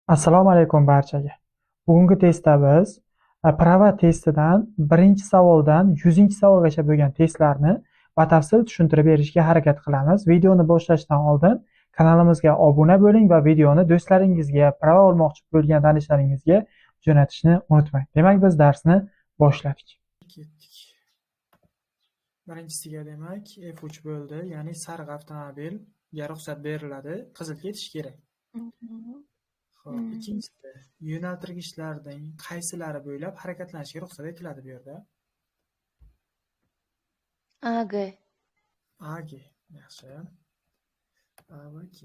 Assalomu alaykum barchaga. Bugungi testda biz prava testidan birinchi savoldan 100-savolgacha bo'lgan testlarni batafsil tushuntirib berishga harakat qilamiz. Videoni boshlashdan oldin kanalimizga obuna bo'ling va videoni do'stlaringizga, prava olmoqchi bo'lgan tanishlaringizga jo'natishni unutmang. Demak, biz darsni boshladik. Ketdik. Birinchisiga demak F3 bo'ldi, ya'ni sariq avtomobilga ruxsat beriladi, qizil ketish kerak. Xo'p, ikkinchisi, yo'naltirgichlarning qaysilari bo'ylab harakatlanishga ruxsat etiladi bu yerda? AG. AG, yaxshi. A va G.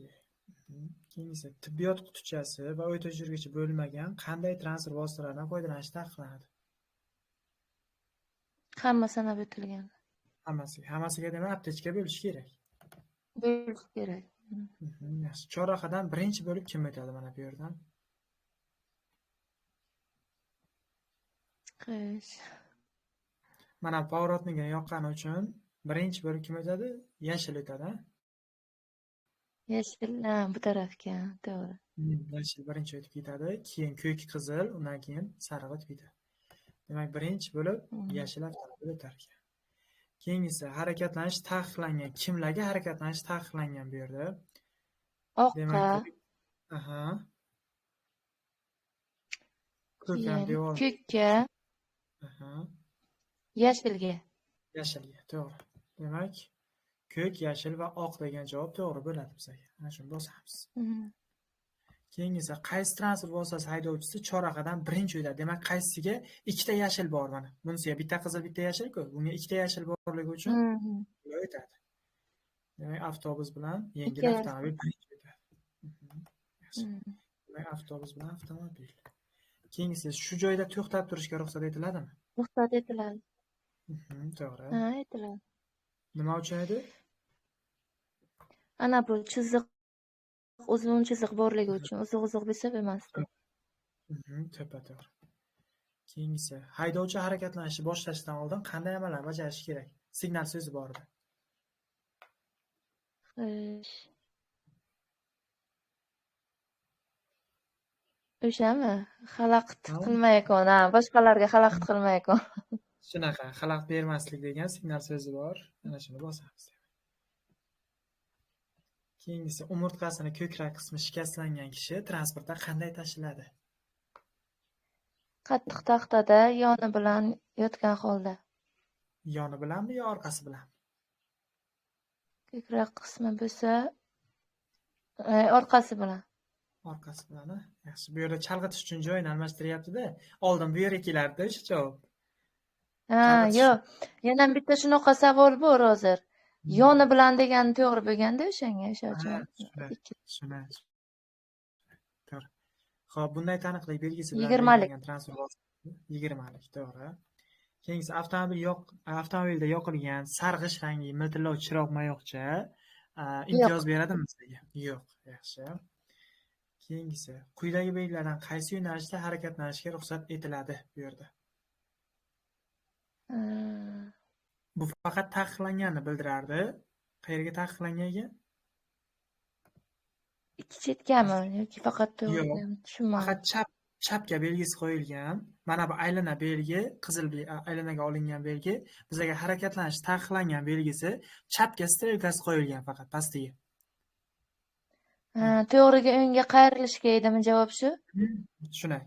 Keyingisi, tibbiyot qutichasi va o't o'chirgichi bo'lmagan qanday transport vositalaridan foydalanish taqiqlanadi? Hamma sanab o'tilgan. Hammasiga, hammasiga demak aptechka bo'lishi kerak. Bo'lishi kerak. Yaxshi. Chorrahadan birinchi bo'lib kim o'tadi mana bu yerdan? Qish. Mana поворотникni yoqqani uchun birinchi bo'lib kim o'tadi? Yashil o'tadi. Yashil, ha, bu tarafga, to'g'ri. Yashil birinchi o'tib ketadi, keyin ko'k, qizil, undan keyin sariq o'tib ketadi. Demak, birinchi bo'lib yashil avtomobil o'tar ekan. Keyingisi, harakatlanish taqiqlangan. Kimlarga harakatlanish taqiqlangan bu yerda? Oqqa. Aha. Ko'k ham devor. Ko'kka. Aha. Yashilga. Yashilga, to'g'ri. Demak, ko'k, yashil va oq degan javob to'g'ri bo'ladi bizga. Ana shuni bosamiz. Keyingisi, qaysi transport vositasi haydovchisi chorrahadan birinchi o'tadi? Demak, qaysisiga ikkita yashil bor mana. Bunisiga bitta qizil, bitta yashil-ku. Bunga ikkita yashil borligi uchun o'tadi. Demak, avtobus bilan yengil avtomobil birinchi o'tadi. Yaxshi. Demak, avtobus bilan avtomobil. Keyingisi, shu joyda to'xtab turishga ruxsat etiladimi? Ruxsat etiladi. To'g'ri. Ha, etiladi. Nima uchun edi? Ana bu chiziq, uzun chiziq borligi uchun, uzuq-uzuq bo'lsa bo'lmasdi. To'ppa-to'g'ri. Keyingisi, haydovchi harakatlanishni boshlashdan oldin qanday amallar bajarishi kerak? Signal so'zi bor edi. Xo'sh. O'shami? Xalaqit qilmayakon, ha, boshqalarga xalaqit qilmayakon. Shunaqa, xalaqit bermaslik degan signal so'zi bor. Ana shuni bosamiz. Keyingisi, umurtqasini ko'krak qismi shikastlangan kishi transportda qanday tashiladi? Qattiq taxtada yoni bilan yotgan holda. Yoni bilanmi yo orqasi bilan? Ko'krak qismi bo'lsa, orqasi bilan. Orqasi bilan, yaxshi. Bu yerda chalg'itish uchun joyini almashtiryapti-da. Oldin bu yerga kelardi o'sha javob. Ha, yo'q. Yana bitta shunaqa savol bor hozir. Yoni bilan degani to'g'ri bo'lganda o'shanga, o'sha uchun. Shuni. To'g'ri. Xo'p, bunday taniqli belgisi bilan belgilangan transport vositasi 20lik, to'g'ri. Keyingisi, avtomobilda yoqilgan sarg'ish rangli miltillovchi chiroq mayoqcha imtiyoz beradimi sizga? Yo'q, yaxshi. Keyingisi, quyidagi belgilardan qaysi yo'nalishda harakatlanishga ruxsat etiladi bu yerda? Bu faqat taqiqlanganini bildirardi. Qayerga taqiqlangan ekan? Ikki chetkami yoki faqat to'g'rimi? Tushunmadim. Faqat chapga belgisi qo'yilgan. Mana bu aylana belgi, qizil aylanaga olingan belgi, bizga harakatlanish taqiqlangan belgisi chapga strelkasi qo'yilgan faqat pastiga. Ha, to'g'riga o'ngga qayrilishga edimi javob shu? Shunday.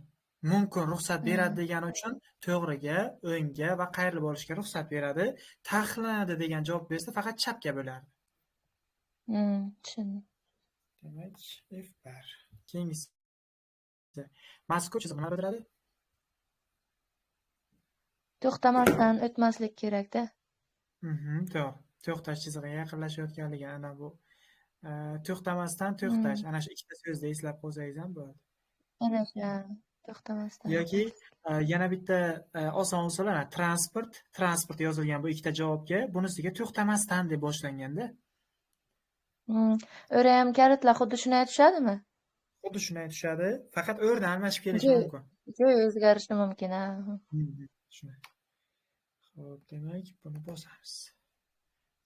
Mumkin ruxsat beradi degani uchun to'g'riga, o'ngga va qayrilib olishga ruxsat beradi. Taqiqlanadi degan javob bersa faqat chapga bo'lardi. Tushundim. Demak, F1. Keyingisi. Mazkur chiziq nima bildiradi? To'xtamasdan o'tmaslik kerak-da. To'g'ri. To'xtash chizig'iga yaqinlashayotganligi ana bu. To'xtamasdan to'xtash. Ana shu ikkita so'zni eslab qo'ysangiz ham bo'ladi. Ana shu. To'xtamasdan. Yoki yana bitta oson usul, ana transport yozilgan bu ikkita javobga, bunisiga to'xtamasdan deb boshlanganda. O'ra ham kalitlar xuddi shunday tushadimi? Xuddi shunday tushadi, faqat o'rni almashib kelishi mumkin. Joy o'zgarishi mumkin, ha. Shunday. Xo'p, demak, buni bosamiz.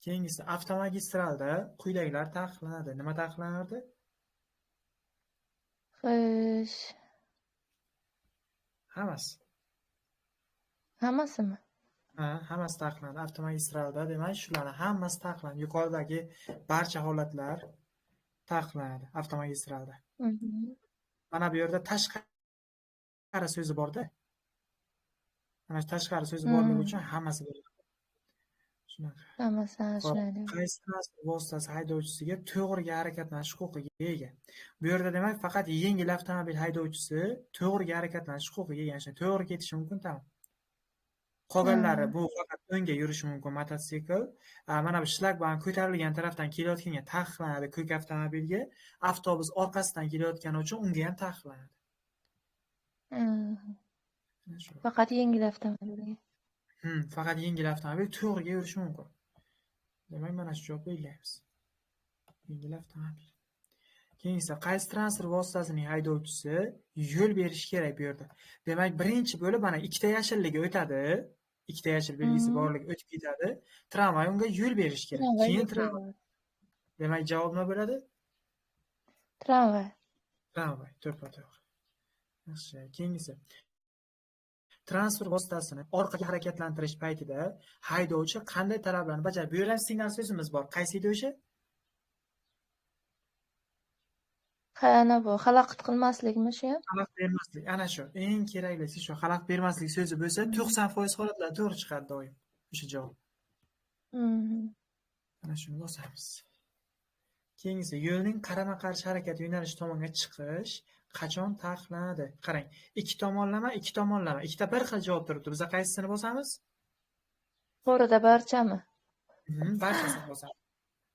Keyingisi, avtomagistralda quyidagilar taqiqlanadi. Nima taqiqlanardi? Xo'sh. Hammasi. Hammasimi? Ha, hammasi taqiqlanadi. Avtomagistralda demak shularni hammasi taqiqlanadi. Yuqoridagi barcha holatlar taqiqlanadi avtomagistralda. Mana bu yerda tashqari so'zi borda. Mana shu tashqari so'zi borligi uchun hammasi bo'ladi. Shunaqa. Hammasi shunday. Qaysi transport vositasi haydovchisiga to'g'riga harakatlanish huquqiga ega? Bu yerda demak faqat yengil avtomobil haydovchisi to'g'riga harakatlanish huquqiga ega. Ya'ni to'g'ri ketishi mumkin tamom. Qolganlari bu faqat o'ngga yurishi mumkin mototsikl. Mana bu shlagbaum ko'tarilgan tarafdan kelayotganga taqiqlanadi ko'k avtomobilga. Avtobus orqasidan kelayotgani uchun unga ham taqiqlanadi. Faqat yengil avtomobilga. Faqat yengil avtomobil to'g'riga yurishi mumkin. Demak, mana shu javobni belgilaymiz. Yengil avtomobil. Keyingisi, qaysi transport vositasining haydovchisi yo'l berishi kerak bu yerda? Demak, birinchi bo'lib mana ikkita yashilligi o'tadi. Ikkita yashil belgisi borligi o'tib ketadi. Tramvay unga yo'l berishi kerak. Keyin tramvay. Demak, javob nima bo'ladi? Tramvay. Tramvay, to'ppa-to'g'ri. Yaxshi, keyingisi. Transport vositasini orqaga harakatlantirish paytida haydovchi qanday talablarni bajaradi? Bu yerda signal so'zimiz bor. Qaysi edi o'sha? Ana bu xalaqit qilmaslikmi shu ham? Xalaqit bermaslik. Ana shu. Eng keraklisi shu. Xalaqit bermaslik so'zi bo'lsa, 90% holatlarda to'g'ri chiqadi doim o'sha javob. Ana shuni bosamiz. Keyingisi, yo'lning qarama-qarshi harakat yo'nalishi tomonga chiqish qachon taqiqlanadi? Qarang, ikki tomonlama, ikki tomonlama, ikkita bir xil javob turibdi. Biz qaysisini bosamiz? To'g'rida barchami? Barchasini bosamiz.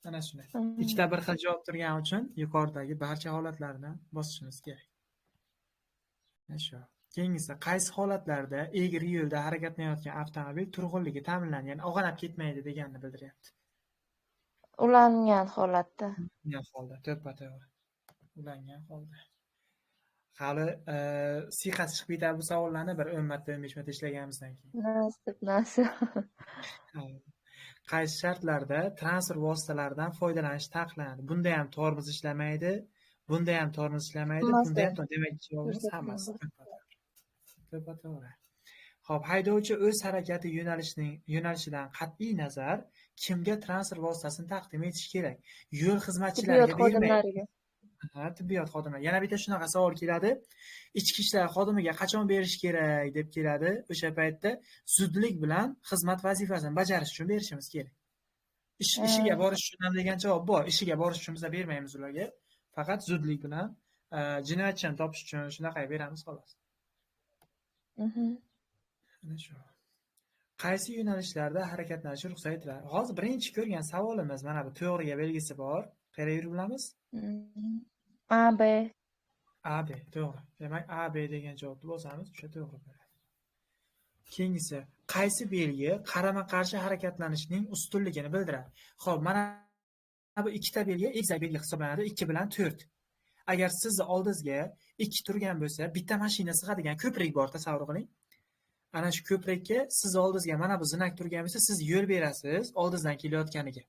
Ana shuni. Ikkita bir xil javob turgani uchun yuqoridagi barcha holatlarni bosishimiz kerak. Ana shu. Keyingisi, qaysi holatlarda egri yo'lda harakatlanayotgan avtomobil turg'unligi ta'minlanadi, ya'ni og'anab ketmaydi deganini bildiryapti. Ulangan holatda. Ulangan holda, to'ppa-to'g'ri. Ulangan holda. Hali siyqasi chiqib ketadi bu savollarni bir 10 marta, 15 marta ishlaganimizdan keyin. Nasib, nasib. Qaysi shartlarda transport vositalaridan foydalanish taqiqlanadi? Bunda ham tormoz ishlamaydi, bunda ham tormoz ishlamaydi, bunda ham, demak javobimiz hammasi to'ppa-to'g'ri. Xo'p, haydovchi o'z harakati yo'nalishidan qat'iy nazar kimga transport vositasini taqdim etish kerak? Yo'l xizmatchilariga bermaydi. Ha, tibbiyot xodimlari. Yana bitta shunaqa savol keladi. Ichki ishlar xodimiga qachon berish kerak deb keladi. O'sha paytda zudlik bilan xizmat vazifasini bajarish uchun berishimiz kerak. Ishiga borish uchun ham degan javob bor. Ishiga borish uchun biz bermaymiz ularga. Faqat zudlik bilan jinoyatchini topish uchun shunaqa beramiz xolos. Ana shu. Qaysi yo'nalishlarda harakatlanish ruxsat etiladi? Hozir birinchi ko'rgan savolimiz mana bu to'g'riga belgisi bor. Qayerga yurib bilamiz? A, B. A, B, to'g'ri. Demak, A, B degan javobni bosamiz, o'sha to'g'ri bo'ladi. Keyingisi, qaysi belgi qarama-qarshi harakatlanishning ustunligini bildiradi? Xo'p, mana bu ikkita belgi egizak belgi hisoblanadi, 2 bilan 4. Agar sizni oldingizga 2 turgan bo'lsa, bitta mashina sig'adigan ko'prik bor, tasavvur qiling. Ana shu ko'prikka siz oldingizga mana bu znak turgan bo'lsa, siz yo'l berasiz oldingizdan kelayotganiga.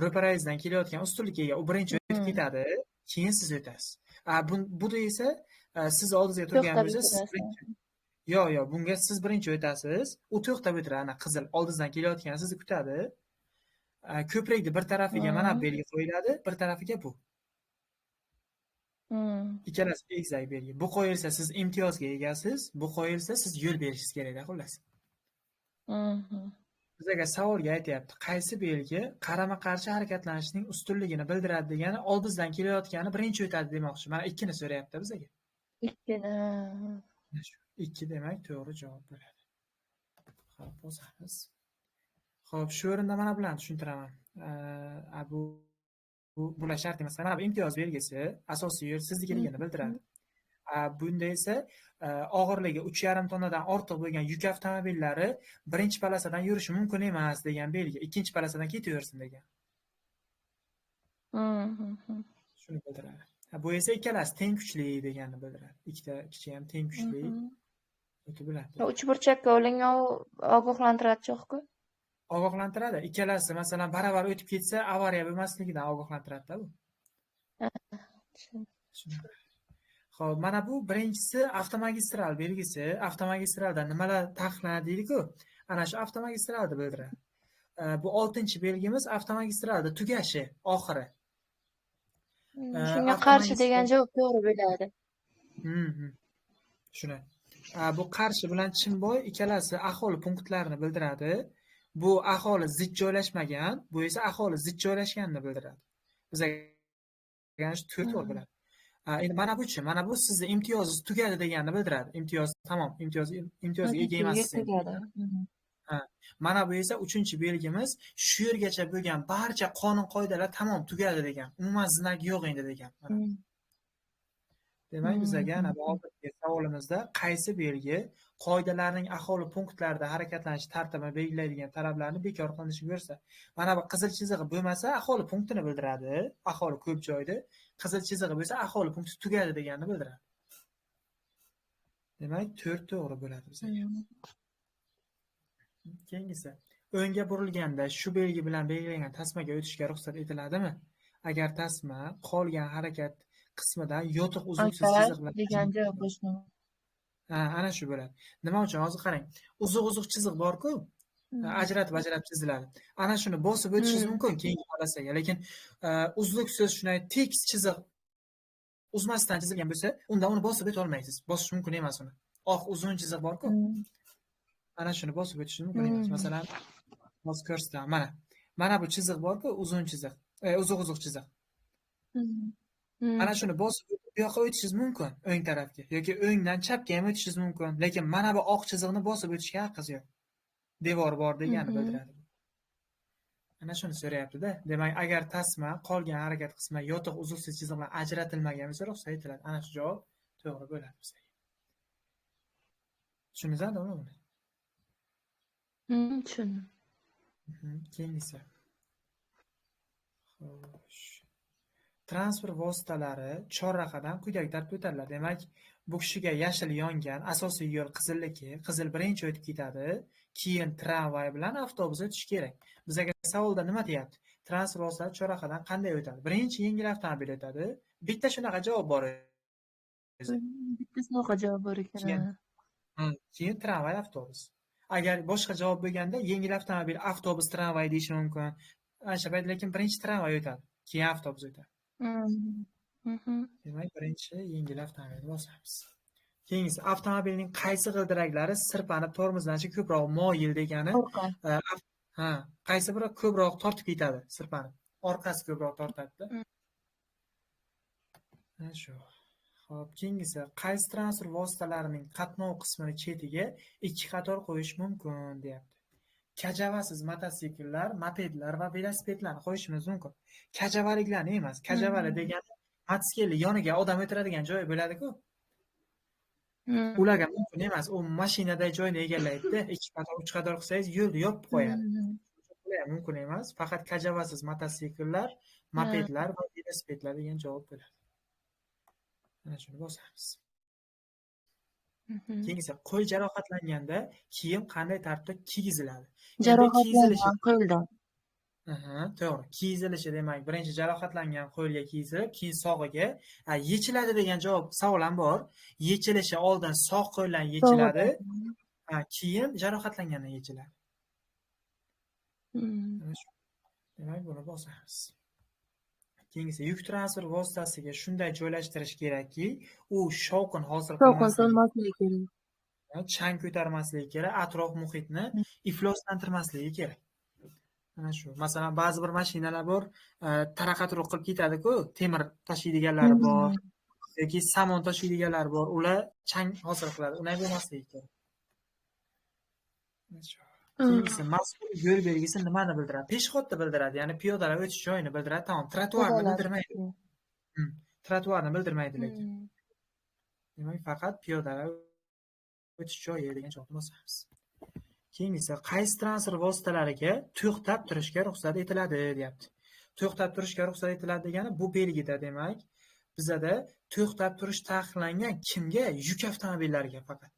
Ro'parangizdan kelayotgan ustunlikka ega, u birinchi o'tib ketadi, keyin siz o'tasiz. Bu esa siz oldingizga turgan bo'lsa, siz birinchi. Yo'q, yo'q, bunga siz birinchi o'tasiz, u to'xtab o'tiradi, ana qizil oldingizdan kelayotgan sizni kutadi. Ko'prikni bir tarafiga mana belgi qo'yiladi, bir tarafiga bu. Ikkalasi egizak belgi. Bu qo'yilsa siz imtiyozga egasiz, bu qo'yilsa siz yo'l berishingiz kerakda, xullas. Bizga savolga aytyapti, qaysi belgi qarama-qarshi harakatlanishning ustunligini bildiradi degani oldingizdan kelayotgani birinchi o'tadi demoqchi. Mana 2ni so'rayapti bizga. 2ni. 2 demak to'g'ri javob bo'ladi. Xo'p, bosamiz. Xo'p, shu o'rinda mana bilan tushuntiraman. Bular shart emas. Mana bu imtiyoz belgisi asosiy yo'l siznikiligini bildiradi. Bunda esa og'irligi 3,5 tonnadan ortiq bo'lgan yuk avtomobillari birinchi palasadan yurishi mumkin emas degan belgi, ikkinchi palasadan ketaversin degan. Shuni bildiradi. Bu esa ikkalasi teng kuchli deganni bildiradi. Ikkita kichik ham teng kuchli o'tib biladi. Uchburchakka ulingan ogohlantiradi cho'qku. Ogohlantiradi. Ikkalasi masalan baravar o'tib ketsa avariya bo'lmasligidan ogohlantiradi-da bu. Xo'p, mana bu birinchisi avtomagistral belgisi. Avtomagistralda nimalar taqiqlanadi deydi-ku. Ana shu avtomagistralni bildiradi. Bu 6-belgimiz avtomagistralda tugashi, oxiri. Shunga qarshi degan javob to'g'ri bo'ladi. Shuni. Bu Qarshi bilan Chimboy ikkalasi aholi punktlarini bildiradi. Bu aholi zich joylashmagan, bu esa aholi zich joylashganini bildiradi. Bizga shu 4 to'g'ri bo'ladi. Endi mana buchi, mana bu sizni imtiyozingiz tugadi deganini bildiradi. Imtiyoz tamom, imtiyozga ega emassiz. Ha, mana bu esa 3-belgimiz shu yergacha bo'lgan barcha qonun qoidalar tamom tugadi degan. Umuman znak yo'q endi degan. Demak, bizga ana bu oldingi savolimizda qaysi belgi qoidalarning aholi punktlarida harakatlanish tartibini belgilaydigan talablarni bekor qilinishini ko'rsatadi. Mana bu qizil chizig'i bo'lmasa aholi punktini bildiradi, aholi ko'p joyda. Qizil chizig'i bo'lsa aholi punkti tugadi deganini bildiradi. Demak, 4 to'g'ri bo'ladi bizga. Keyingisi, o'ngga burilganda shu belgi bilan belgilangan tasmaga o'tishga ruxsat etiladimi? Agar tasma qolgan harakat qismidan yotiq uzluksiz chiziq bilan degan javob bo'lishi. Ha, ana shu bo'ladi. Nima uchun? Hozir qarang. Uzuq-uzuq chiziq bor-ku, ajratib-ajratib chiziladi. Ana shuni bosib o'tishingiz mumkin keyingi polosaga, lekin uzluksiz shunday tekis chiziq uzmasdan chizilgan bo'lsa, unda uni bosib o'ta olmaysiz. Bosish mumkin emas uni. Oq uzun chiziq bor-ku. Ana shuni bosib o'tish mumkin emas. Masalan, hozir ko'rsataman. Mana. Mana bu chiziq bor-ku, uzun chiziq. Uzuq-uzuq chiziq. Mana shuni bosib bu yoqqa o'tishingiz mumkin, o'ng tarafga yoki o'ngdan chapga ham o'tishingiz mumkin, lekin mana bu oq chiziqni bosib o'tishga haqqingiz yo'q. Devor bor degani bildiradi. Ana shuni so'rayapti-da. Demak, agar tasma qolgan harakat qismi yotiq uzluksiz chiziq bilan ajratilmagan bo'lsa, ruxsat etiladi. Ana shu javob to'g'ri bo'ladi bizga. Tushundingizmi buni? Tushundim. Keyingisi. Xo'sh. Transport vositalari chorrahadan quyidagi tartibda o'tadilar. Demak, bu kishiga yashil yongan, asosiy yo'l qizilliki, qizil birinchi o'tib ketadi, keyin tramvay bilan avtobus o'tishi kerak. Bizga savolda nima deyapti? Transport vositalari chorrahadan qanday o'tadi? Birinchi yengil avtomobil o'tadi. Bitta shunaqa javob bor o'zi. Bitta shunaqa javob bor ekan. Keyin tramvay, avtobus. Agar boshqa javob bo'lganda yengil avtomobil, avtobus, tramvay deyish mumkin. Ana shu payt lekin birinchi tramvay o'tadi, keyin avtobus o'tadi. Demak, birinchi yengil avtomobilni bosamiz. Keyingisi, avtomobilning qaysi g'ildiraklari sirpanib tormozlanishi ko'proq moyil degani, ha, qaysi biri ko'proq tortib ketadi sirpanib. Orqasi ko'proq tortadi-da. Ana shu. Xo'p, keyingisi, qaysi transport vositalarining qatnov qismini chetiga 2 qator qo'yish mumkin deyapti. Kajavasiz mototsikllar, mopedlar va velosipedlarni qo'yishimiz mumkin. Kajavaliklarni emas, kajavali degani mototsiklni yoniga odam o'tiradigan joyi bo'ladi-ku. Ularga mumkin emas, u mashinaday joyni egallaydi-da, 2 qator, 3 qator qilsangiz yo'lni yopib qo'yadi. Ular mumkin emas, faqat kajavasiz mototsikllar, mopedlar va velosipedlar degan javob bo'ladi. Mana shuni bosamiz. Keyingisi, qo'l jarohatlanganda kiyim qanday tartibda kiygiziladi? Jarohatlangan qo'lda. To'g'ri. Kiygizilishi demak, birinchi jarohatlangan qo'lga kiygizilib, keyin sog'iga yechiladi degan javob savol ham bor. Yechilishi oldin sog' qo'ldan yechiladi, keyin jarohatlangandan yechiladi. Demak, buni bosamiz. Keyingisi, yuk transport vositasiga shunday joylashtirish kerakki, u shovqin hosil qilmasligi kerak, chang ko'tarmasligi kerak, atrof muhitni ifloslantirmasligi kerak. Mana shu. Masalan, ba'zi bir mashinalar bor, taraqa-turuq qilib ketadi-ku, temir tashiydiganlari bor yoki samon tashiydiganlar bor, ular chang hosil qiladi, unday bo'lmasligi kerak. Keyingisi, mazkur yo'l belgisi nimani bildiradi? Peshxodni bildiradi, ya'ni piyodalar o'tish joyini bildiradi, tamom, trotuarni bildirmaydi. Trotuarni bildirmaydi lekin. Demak, faqat piyodalar o'tish joyi degan javobni bosamiz. Keyingisi, qaysi transport vositalariga to'xtab turishga ruxsat etiladi deyapti. To'xtab turishga ruxsat etiladi degani bu belgida, demak, bizada to'xtab turish taqiqlangan kimga? Yuk avtomobillariga faqat.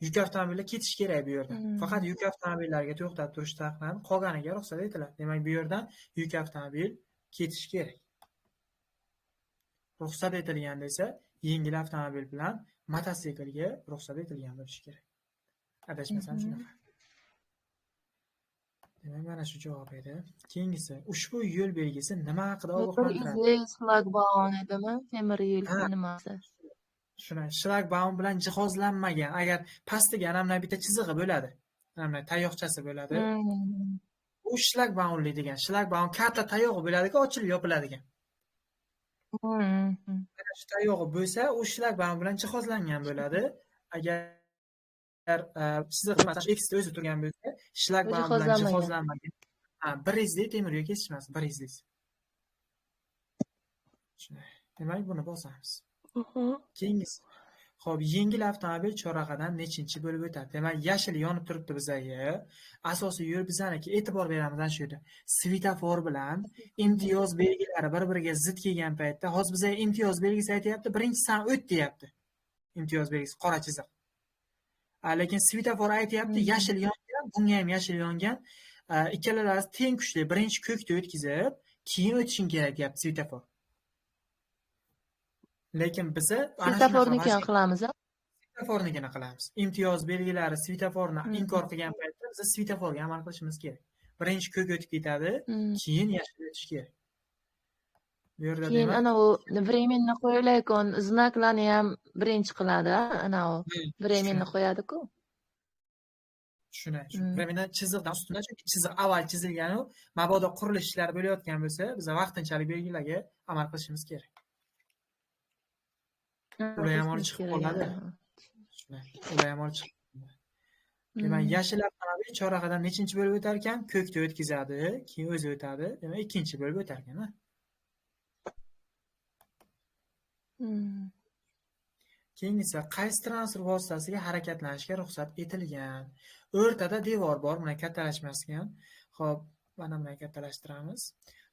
Yuk avtomobillar ketish kerak bu yerdan. Faqat yuk avtomobillariga to'xtab turish taqiqlanadi, qolganiga ruxsat etiladi. Demak, bu yerdan yuk avtomobil ketish kerak. Ruxsat etilgan desa, Yengil avtomobil bilan mototsiklga ruxsat etilgan bo'lishi kerak. Adashmasam shunaqa. Demak, mana shu javob edi. Keyingisi, ushbu yo'l belgisi nima haqida ogohlantiradi? Shlagbaum edimi? Temir yo'l nimasi? Shuna shlagbaum bilan jihozlanmagan. Agar pastiga ana bitta chizig'i bo'ladi. Ana tayoqchasi bo'ladi. U shlagbaumli degan. Shlagbaum katta tayog'i bo'ladi-ku, ochilib yopiladigan. Mana shu tayog'i bo'lsa, u shlagbaum bilan jihozlangan bo'ladi. Agar chiziq masalan X o'zi turgan bo'lsa, shlagbaum bilan jihozlanmagan. Ha, bir izli temir yo'l kesishmasi, bir izli. Shunday. Demak, buni bosamiz. Keyingisi. Xo'p, yengil avtomobil chorrahadan nechinchi bo'lib o'tadi? Demak, yashil yonib turibdi bizaga. Asosiy yo'l bizaniki. E'tibor beramiz ana shu yerda. Svetofor bilan imtiyoz belgilari bir-biriga zid kelgan paytda, hozir bizga imtiyoz belgisi aytayapti, birinchi san o't deyapti. Imtiyoz belgisi qora chiziq. Lekin svetofor aytayapti, yashil yongan, bunga ham yashil yongan. Ikkalalari teng kuchli, birinchi ko'kni o'tkazib, keyin o'tishing kerak deyapti svetofor. Lekin biza svetofornikini qilamiz, a? Svetofornikini qilamiz. Imtiyoz belgilari svetoforni inkor qilgan paytda biz svetoforga amal qilishimiz kerak. Birinchi ko'k o'tib ketadi, keyin yashil o'tish kerak. Bu yerda keyin ana u временно qo'yilayotgan znaklarni ham birinchi qiladi, ana u временно qo'yadi-ku. Shunday, shu временно chiziqdan ustunda, chunki chiziq avval chizilgani, mabodo qurilish ishlari bo'layotgan bo'lsa, biz vaqtinchalik belgilarga amal qilishimiz kerak. Ular ham olib chiqib qoladi. Shunday, ular ham olib chiqib. Demak, yashil avtomobil chorrahadan nechinchi bo'lib o'tar ekan? Ko'kda o'tkazadi, keyin o'zi o'tadi. Demak, ikkinchi bo'lib o'tar ekan, ha? Keyingisi, qaysi transport vositasiga harakatlanishga ruxsat etilgan? O'rtada devor bor, buni kattalashmasgan. Xo'p, mana buni kattalashtiramiz.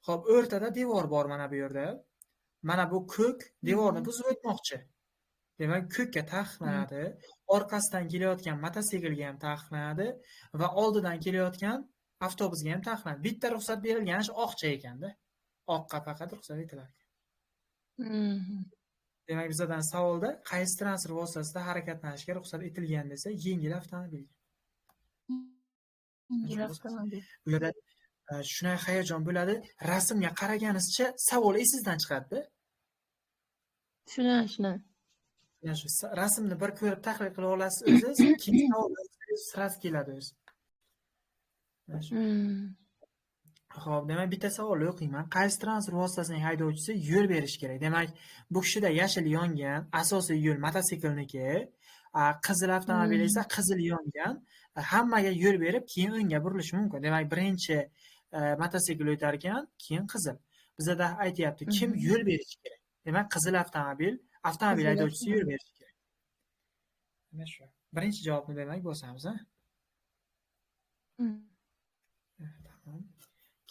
Xo'p, o'rtada devor bor mana bu yerda. Mana bu ko'k devorni buzib o'tmoqchi. Demak, ko'kka taqiqlanadi. Orqasidan kelayotgan mototsiklga ham taqiqlanadi va oldidan kelayotgan avtobusga ham taqiqlanadi. Bitta ruxsat berilgan shu oqcha ekanda. Oqqa faqat ruxsat etilar ekan. Demak, bizdan savolda qaysi transport vositasida harakatlanishga ruxsat etilgan desa, yengil avtomobilga. Yengil avtomobil. Bu yerda shunday hayajon bo'ladi. Rasmga qaraganingizcha savol esingizdan chiqadi-da. Shuna. Mana shu rasmni bir ko'rib tahlil qila olasiz o'zingiz, keyin savol sirasi keladi o'zi. Mana shu. Xo'p, demak bitta savolni o'qiyman. Qaysi transport vositasining haydovchisi yo'l berishi kerak? Demak, bu kishida yashil yongan, asosiy yo'l mototsiklniki, qizil avtomobil esa qizil yongan, hammaga yo'l berib, keyin o'ngga burilishi mumkin. Demak, birinchi mototsikl o'tar ekan, keyin qizil. Bizada aytyapti, kim yo'l berishi kerak? Demak, qizil avtomobil, avtomobil haydovchisi yo'l berishi kerak. Mana shu. Birinchi javobni demak bosamiz, ha? Tamam.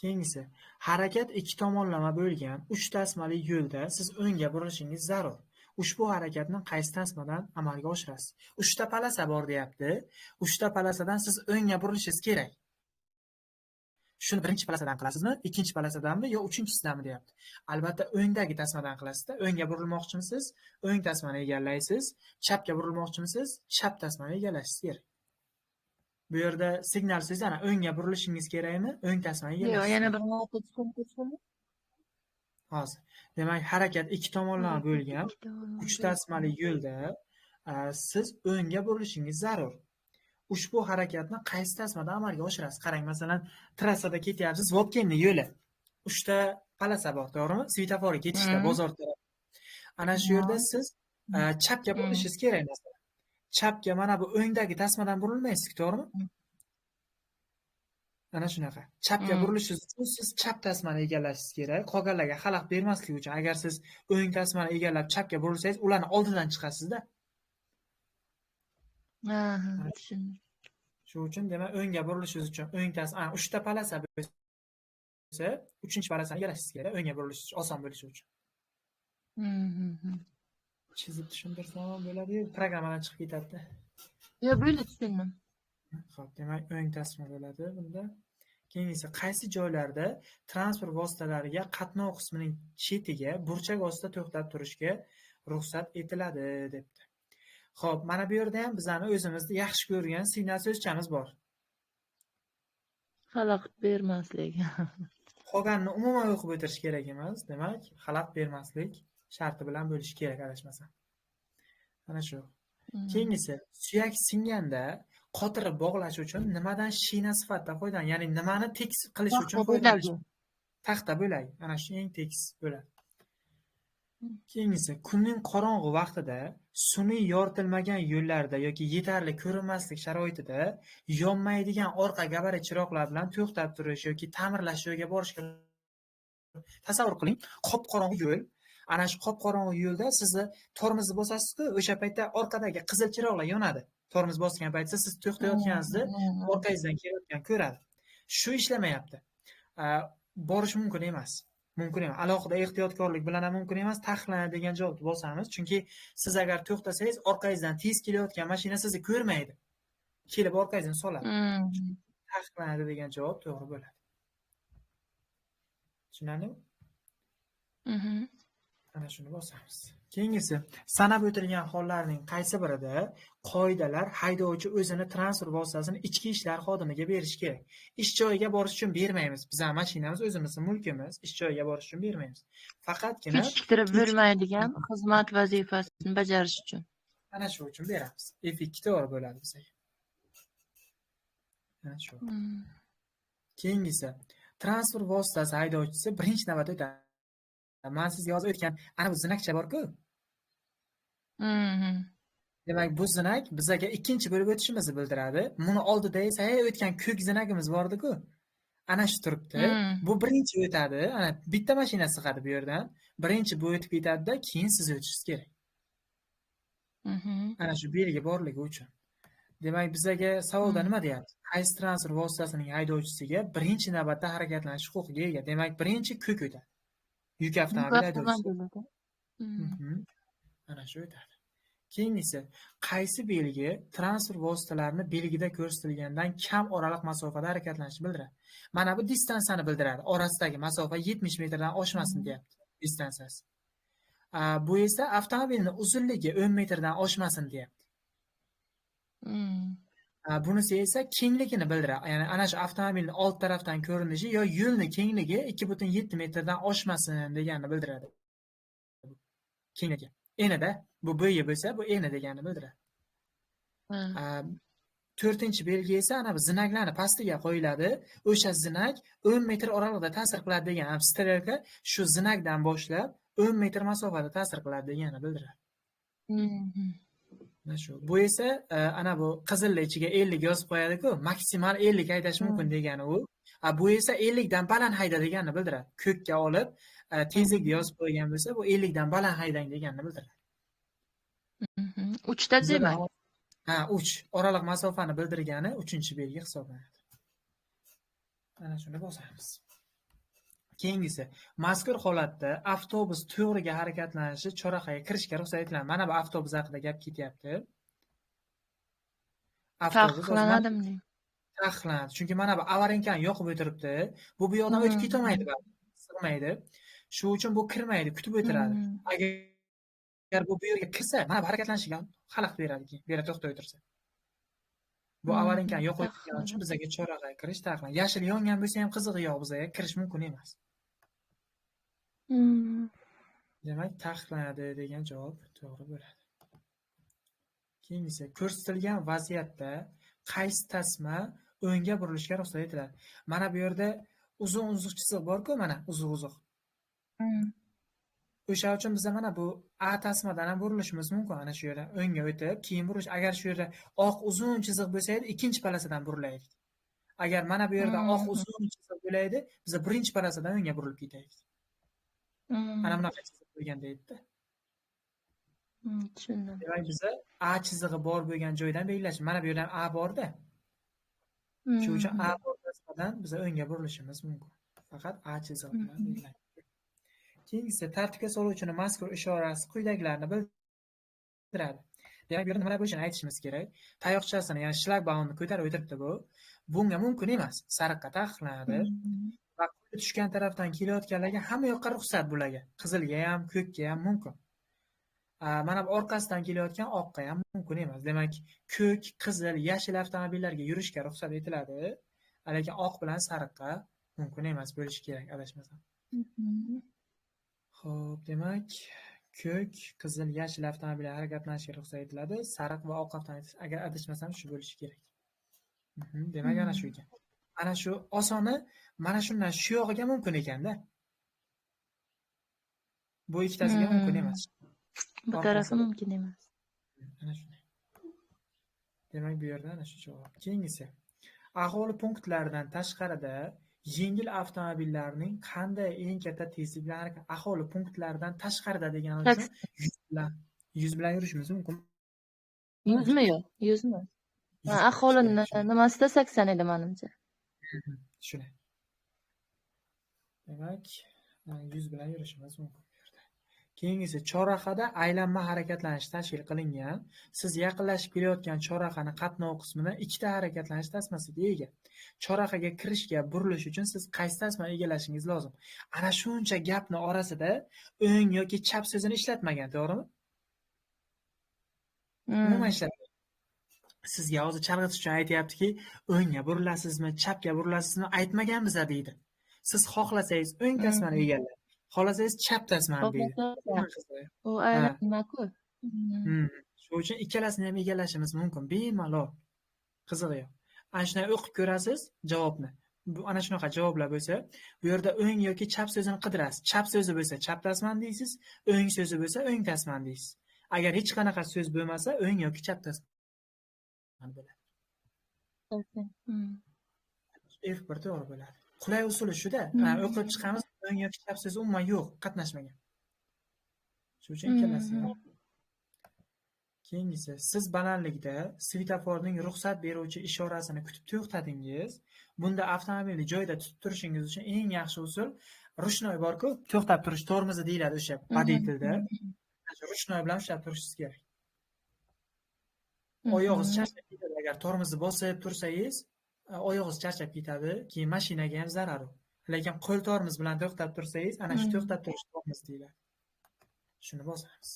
Keyingisi, harakat ikki tomonlama bo'lgan 3 tasmali yo'lda siz o'ngga burilishingiz zarur. Ushbu harakatni qaysi tasmadan amalga oshirasiz? 3 ta palasa bor deyapti. 3 ta palasadan siz o'ngga burilishingiz kerak. Shuni birinchi palasadan qilasizmi, ikkinchi palasadanmi yo uchinchisidanmi deyapti. Albatta o'ngdagi tasmadan qilasizda. O'ngga burilmoqchimisiz, o'ng tasmani egallaysiz, chapga burilmoqchimisiz, chap tasmani egallashingiz kerak. Bu yerda signal so'zi ana o'ngga burilishingiz kerakmi? O'ng tasmani egallashingiz. Yo'q, yana bir marta tushuntirishmi? Hozir. Demak, harakat ikki tomonlama bo'lgan 3 tasmali yo'lda siz o'ngga burilishingiz zarur. Ushbu harakatni qaysi tasmada amalga oshirasiz? Qarang, masalan, trassada ketyapsiz, Vobkentning yo'li. 3 ta palasa bor, to'g'rimi? Svetoforga ketishda, bozor taraf. Ana shu yerda siz chapga burilishingiz kerak masalan. Chapga mana bu o'ngdagi tasmadan burilmaysiz, to'g'rimi? Ana shunaqa. Chapga burilishingiz uchun siz chap tasmani egallashingiz kerak. Qolganlarga xalaqit bermaslik uchun. Agar siz o'ng tasmani egallab chapga burilsangiz, ularni oldidan chiqasiz-da. Aha, tushundim. Shu uchun demak o'ngga burilishingiz uchun o'ng tasma, 3 ta palasa bo'lsa, 3-palasani egallashingiz kerak, o'ngga burilish oson bo'lishi uchun. Chizib tushuntirsam ham bo'ladi-yu, programmadan chiqib ketadi-da. Yo'q, bo'ldi, tushundim. Xo'p, demak o'ng tasma bo'ladi bunda. Keyingisi, qaysi joylarda transport vositalariga qatnov qismining chetiga burchak ostida to'xtab turishga ruxsat etiladi debdi. Xo'p, mana bu yerda ham bizani o'zimizni yaxshi ko'rgan signal so'zchamiz bor. Xalaqit bermaslik. Qolganini umuman o'qib o'tirish kerak emas. Demak, xalaqit bermaslik sharti bilan bo'lishi kerak adashmasam. Mana shu. Keyingisi, suyak singanda qotirib bog'lash uchun nimadan shina sifatida foydalan, ya'ni nimani tekis qilish uchun foydalanish? Taxta bo'lagi. Ana shu eng tekis bo'ladi. Keyingisi, kunning qorong'u vaqtida sun'iy yoritilmagan yo'llarda yoki yetarli ko'rinmaslik sharoitida yonmaydigan orqa gabarit chiroqlar bilan to'xtab turish yoki ta'mirlash joyiga borishga. Tasavvur qiling, qop-qorong'u yo'l. Ana shu qop-qorong'u yo'lda sizni tormozni bosasiz-ku, o'sha paytda orqadagi qizil chiroqlar yonadi. Tormoz bosgan paytda siz to'xtayotganingizni orqangizdan kelayotgan ko'radi. Shu ishlamayapti. Borish mumkin emas. Mumkin emas. Alohida ehtiyotkorlik bilan ham mumkin emas. Taqiqlanadi degan javobni bosamiz. Chunki siz agar to'xtasangiz, orqangizdan tez kelayotgan mashina sizni ko'rmaydi. Kelib orqangizdan soladi. Taqiqlanadi degan javob to'g'ri bo'ladi. Tushunarlimi? Ana shuni bosamiz. Keyingisi, sanab o'tilgan hollarning qaysi birida qoidalar haydovchi o'zini transport vositasini ichki ishlar xodimiga berishi kerak? Ish joyiga borish uchun bermaymiz. Bizning mashinamiz o'zimizning mulkimiz, ish joyiga borish uchun bermaymiz. Faqatgina kechiktirib bo'lmaydigan xizmat vazifasini bajarish uchun. Ana shu uchun beramiz. F2 to'g'ri bo'ladi bizga. Ana shu. Keyingisi, transport vositasi haydovchisi birinchi navbatda o'tadi. Men sizga hozir o'tgan ana bu znakcha bor-ku. Demak, bu znak bizaga ikkinchi bo'lib o'tishimizni bildiradi. Buni oldida esa o'tgan ko'k znakimiz bor-ku. Ana shu turibdi. Bu birinchi o'tadi. Ana bitta mashina sig'adi bu yerdan. Birinchi bu o'tib ketadi-da, keyin siz o'tishingiz kerak. Ana shu belgi borligi uchun. Demak, bizaga savolda nima deyapti? Qaysi transport vositasining haydovchisiga birinchi navbatda harakatlanish huquqiga ega? Demak, birinchi ko'k o'tadi. Yuk avtomobili haydovchisi. Ana shu o'tadi. Keyingisi, qaysi belgi transport vositalarini belgida ko'rsatilgandan kam oraliq masofada harakatlanishni bildiradi? Mana bu distansiyani bildiradi. Orasidagi masofa 70 metrdan oshmasin deyapti, distansiyasi. Bu esa avtomobilning uzunligi 10 metrdan oshmasin deyapti. Bunisi esa kengligini bildiradi. Ya'ni ana shu avtomobilning old tarafdan ko'rinishi yo yo'lning kengligi 2.7 metrdan oshmasin deganini bildiradi. Kengligi. Enida bu bo'yi bo'lsa, bu eni deganini bildiradi. To'rtinchi belgi esa ana bu znaklarni pastiga qo'yiladi. O'sha znak 10 metr oraliqda ta'sir qiladi degan strelka shu znakdan boshlab 10 metr masofada ta'sir qiladi deganini bildiradi. Mana shu. Bu esa ana bu qizilli ichiga 50 yozib qo'yadi-ku, maksimal 50 haydash mumkin degani u. Bu esa 50 dan baland hayda deganini bildiradi. Ko'kka olib tezlikni yozib qo'ygan bo'lsa, bu 50 dan baland haydang deganini bildiradi. 3 ta demak. Ha, 3 oraliq masofani bildirgani 3-belgi hisoblanadi. Ana shuni bosamiz. Keyingisi, mazkur holatda avtobus to'g'riga harakatlanishi chorrahaga kirishga ruxsat etiladi. Mana bu avtobus haqida gap ketyapti. Avtobus taqiqlanadimi? Taqiqlanadi. Chunki mana bu avarinkani yoqib o'tiribdi. Bu yoqdan o'tib ketolmaydi, sig'maydi. Shu uchun bu kirmaydi, kutib o'tiradi. Agar bu yerga kirsa, mana bu harakatlanishiga xalaqit beradi keyin. Bu yerda to'xtab o'tirsa. Bu avarinkani yoqib o'tirgani uchun bizga chorrahaga kirish taqiqlanadi. Yashil yongan bo'lsa ham qizig'i yo'q, bizga kirish mumkin emas. Demak, taqiqlanadi degan javob to'g'ri bo'ladi. Keyingisi, ko'rsatilgan vaziyatda qaysi tasma o'ngga burilishga ruxsat etiladi? Mana bu yerda uzun-uzuq chiziq bor-ku, mana uzuq-uzuq. O'sha uchun biz mana bu A tasmadan ham burilishimiz mumkin. Ana shu yerda o'ngga o'tib, keyin burilish. Agar shu yerda oq uzun chiziq bo'lsa edi, ikkinchi palasadan burilaydik. Agar mana bu yerda oq uzun chiziq bo'laydi, biz birinchi palasadan o'ngga burilib ketaydik. Mana bunaqa chiziq bo'lganda edi-da. Tushundim. Demak, biza A chizig'i bor bo'lgan joydan belgilash. Mana bu yerdan A bor-da. Shu uchun A bor tasmadan biz o'ngga burilishimiz mumkin. Faqat A chizig'i bilan belgilanadi. Keyingisi, tartibga soluvchining mazkur ishorasi quyidagilarni bildiradi. Demak, bu yerda nimalar bo'lishini aytishimiz kerak. Tayoqchasini, ya'ni shlagbaumni ko'tarib o'tiribdi bu. Bunga mumkin emas. Sariqqa taqiqlanadi. Va qo'li tushgan tarafdan kelayotganlarga hamma yoqqa ruxsat bularga. Qizilga ham, ko'kka ham mumkin. Mana bu orqasidan kelayotgan oqqa ham mumkin emas. Demak, ko'k, qizil, yashil avtomobillarga yurishga ruxsat etiladi, lekin oq bilan sariqqa mumkin emas bo'lishi kerak, adashmasam. Xo'p, demak, ko'k, qizil, yashil avtomobillar harakatlanishiga ruxsat etiladi, sariq va oq avtomobil, agar adashmasam shu bo'lishi kerak. Demak, ana shu ekan. Ana shu osoni mana shundan shu yog'iga mumkin ekanda. Bu ikkitasiga mumkin emas. Bu tarafi mumkin emas. Ana shunday. Demak, bu yerda ana shu javob. Keyingisi. Aholi punktlaridan tashqarida yengil avtomobillarning qanday eng katta tezlik bilan harakat, aholi punktlaridan tashqarida degani uchun 100 bilan yurishimiz mumkin. 100 mi yo'q? 100 mi? Aholini nimasida 80 edi menimcha. Shunday. Demak, 100 bilan yurishimiz mumkin. Keyingisi, chorrahada aylanma harakatlanish tashkil qilingan. Siz yaqinlashib kelayotgan chorrahani qatnov qismida ikkita harakatlanish tasmasiga ega. Chorrahaga kirishga burilish uchun siz qaysi tasmani egallashingiz lozim? Ana shuncha gapni orasida o'ng yoki chap so'zini ishlatmagan, to'g'rimi? Umuman ishlatmagan. Sizga hozir chalg'itish uchun aytayaptiki, o'ngga burilasizmi, chapga burilasizmi aytmagan biza deydi. Siz xohlasangiz o'ng tasmani egallang, xohlasangiz chap tasmani deydi. U aylanma-ku. Shu uchun ikkalasini ham egallashimiz mumkin, bemalol. Qizig'i yo'q. Ana shunday o'qib ko'rasiz javobni. Bu ana shunaqa javoblar bo'lsa, bu yerda o'ng yoki chap so'zini qidirasiz. Chap so'zi bo'lsa chap tasmani deysiz, o'ng so'zi bo'lsa o'ng tasmani deysiz. Agar hech qanaqa so'z bo'lmasa, o'ng yoki chap tasmani bo'ladi. F1 to'g'ri bo'ladi. Qulay usuli shuda. O'qib chiqamiz, o'ng yoki chap so'zi umuman yo'q, qatnashmagan. Shu uchun ikkalasi. Keyingisi, siz balandlikda svetoforning ruxsat beruvchi ishorasini kutib to'xtadingiz. Bunda avtomobilni joyida tutib turishingiz uchun eng yaxshi usul ruchnoy bor-ku, to'xtab turish tormozi deyiladi o'sha badiiy tilda. Ruchnoy bilan ushlab turishingiz kerak. Oyog'ingiz charchab ketadi, agar tormozni bosib tursangiz, oyog'ingiz charchab ketadi, keyin mashinaga ham zarar u. Lekin qo'l tormoz bilan to'xtab tursangiz, ana shu to'xtab turish tormoz deyiladi. Shuni bosamiz.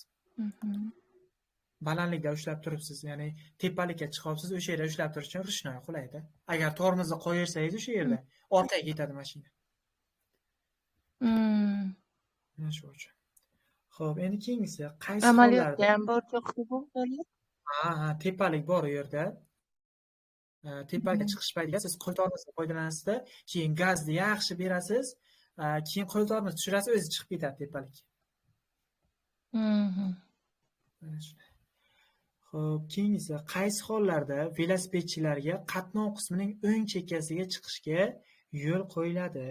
Balandlikda ushlab turibsiz, ya'ni tepalikka chiqyapsiz, o'sha yerda ushlab turish uchun ruchnoy qulaydi. Agar tormozni qo'yirsangiz o'sha yerda orqaga ketadi mashina. Mana shu uchun. Xo'p, endi keyingisi, qaysi amaliyotda ham bor to'xtab bu holat? Ha, tepalik bor u yerda. Tepaga chiqish paytida siz qo'l tormozdan foydalanasizda, keyin gazni yaxshi berasiz, keyin qo'l tormoz tushirasiz, o'zi chiqib ketadi tepalik. Mana shunday. Xo'p, keyingisi, qaysi hollarda velosipedchilarga qatnov qismining o'ng chekkasiga chiqishga yo'l qo'yiladi?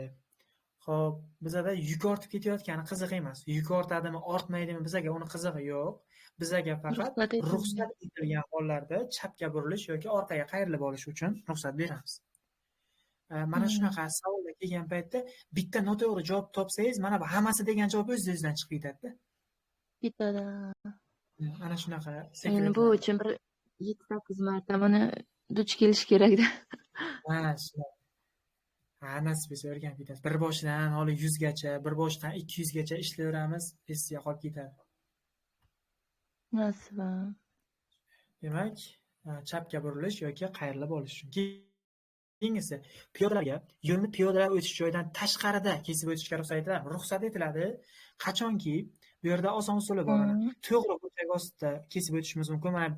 Xo'p, bizada yuk ortib ketayotgani qiziq emas. Yuk ortadimi, ortmaydimi, bizaga uni qizig'i yo'q. Bizaga faqat ruxsat etilgan hollarda chapga burilish yoki orqaga qayrilib olish uchun ruxsat beramiz. Mana shunaqa savollar kelgan paytda bitta noto'g'ri javob topsangiz, mana bu hammasi degan javob o'z-o'zidan chiqib ketadi-da. Ketadi. Ana shunaqa. Endi bu uchun bir 7-8 marta buni duch kelish kerakda. Ha, shunday. Ha, nasib etsa o'rganib ketasiz. Bir boshidan holi 100 gacha, bir boshidan 200 gacha ishlayveramiz, esga qolib ketadi. Nasib. Demak, chapga burilish yoki qayrilib olish uchun. Keyingisi, piyodalarga yo'lni piyodalar o'tish joyidan tashqarida kesib o'tishga ruxsat etiladi. Ruxsat etiladi. Qachonki bu yerda oson usuli bor. To'g'ri ko'chak ostida kesib o'tishimiz mumkin. Mana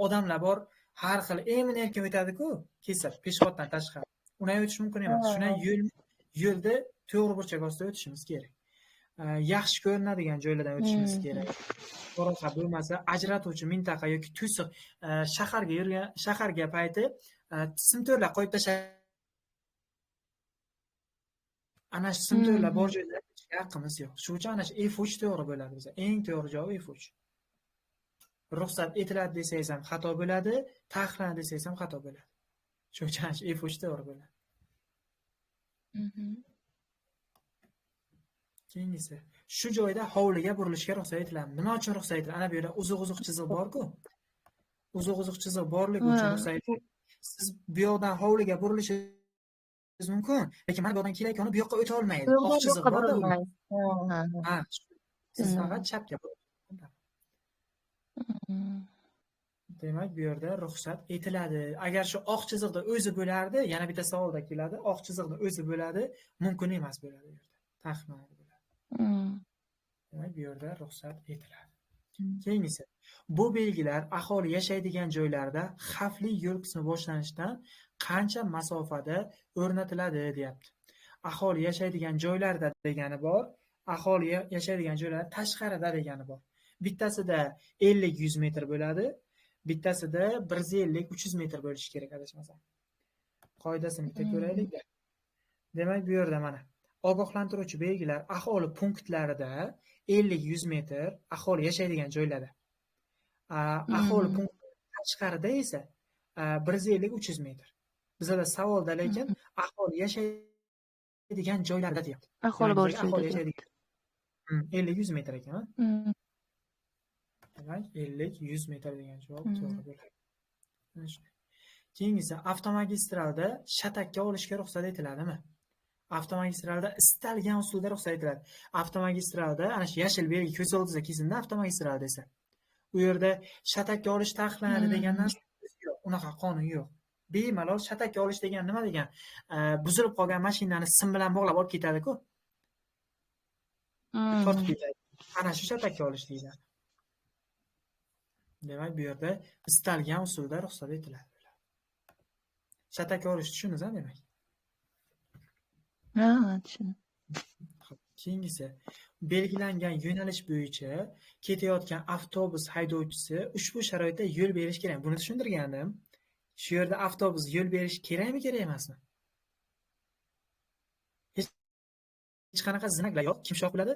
odamlar bor, har xil emin-erkin o'tadi-ku, kesib peshxoddan tashqari. Unday o'tish mumkin emas. Shunday yo'lda to'g'ri burchak ostida o'tishimiz kerak. Yaxshi ko'rinadigan joylardan o'tishimiz kerak. Chorraha bo'lmasa, ajratuvchi mintaqa yoki to'siq, shaharga yurgan, shaharga payti simto'rlar qo'yib tashlab, ana shu simto'rlar bor joyda o'tishga haqqimiz yo'q. Shu uchun ana shu F3 to'g'ri bo'ladi bizga. Eng to'g'ri javob F3. Ruxsat etiladi desangiz ham xato bo'ladi, taqiqlanadi desangiz ham xato bo'ladi. Shu uchun ana shu F3 to'g'ri bo'ladi. Keyingisi, shu joyda hovliga burilishga ruxsat etiladi. Nima uchun ruxsat etiladi? Ana bu yerda uzuq-uzuq chiziq bor-ku. Uzuq-uzuq chiziq borligi uchun ruxsat etiladi. Siz bu yoqdan hovliga burilishingiz mumkin, lekin mana bu yoqdan kelayotgani bu yoqqa o'ta olmaydi. Oq chiziq bor-da. Ha, siz faqat chapga burilasiz. Demak, bu yerda ruxsat etiladi. Agar shu oq chiziqda o'zi bo'lardi, yana bitta savolda keladi, oq chiziqda o'zi bo'ladi, mumkin emas bo'ladi bu yerda. Taqiqlanadi bo'ladi. Demak, bu yerda ruxsat etiladi. Keyingisi, bu belgilar aholi yashaydigan joylarda xavfli yo'l qismi boshlanishidan qancha masofada o'rnatiladi deyapti. Aholi yashaydigan joylarda degani bor, aholi yashaydigan joylar tashqarida degani bor. Bittasida 50-100 metr bo'ladi, bittasida 150-300 metr bo'lishi kerak adashmasam. Qoidasini bitta ko'raylik. Demak, bu yerda mana ogohlantiruvchi belgilar aholi punktlarida 50-100 metr aholi yashaydigan joylarda. Aholi punktlari tashqarida esa 150-300 metr. Bizada savolda lekin aholi yashaydigan joylarda deyapti. Aholi bor joyda yashaydigan 50-100 metr ekan. Demak, 50-100 metr degan javob to'g'ri bo'ladi. Keyingisi, avtomagistralda shatakka olishga ruxsat etiladimi? Avtomagistralda istalgan usulda ruxsat etiladi. Avtomagistralda ana shu yashil belgi ko'z oldingizda kelsinda avtomagistral desa. U yerda shatakka olish taqiqlanadi degan narsa yo'q, unaqa qonun yo'q. Bemalol shatakka olish degan nima degan? Buzilib qolgan mashinani sim bilan bog'lab olib ketadi-ku. Tortib ketadi. Ana shu shatakka olish deyiladi. Demak, bu yerda istalgan usulda ruxsat etiladi. Shatakka olish tushundingiz, demak? Ha, tushundim. Keyingisi, belgilangan yo'nalish bo'yicha ketayotgan avtobus haydovchisi ushbu sharoitda yo'l berish kerak. Buni tushuntirgandim. Shu yerda avtobus yo'l berish kerakmi, kerak emasmi? Hech qanaqa znaklar yo'q. Kim shoh biladi?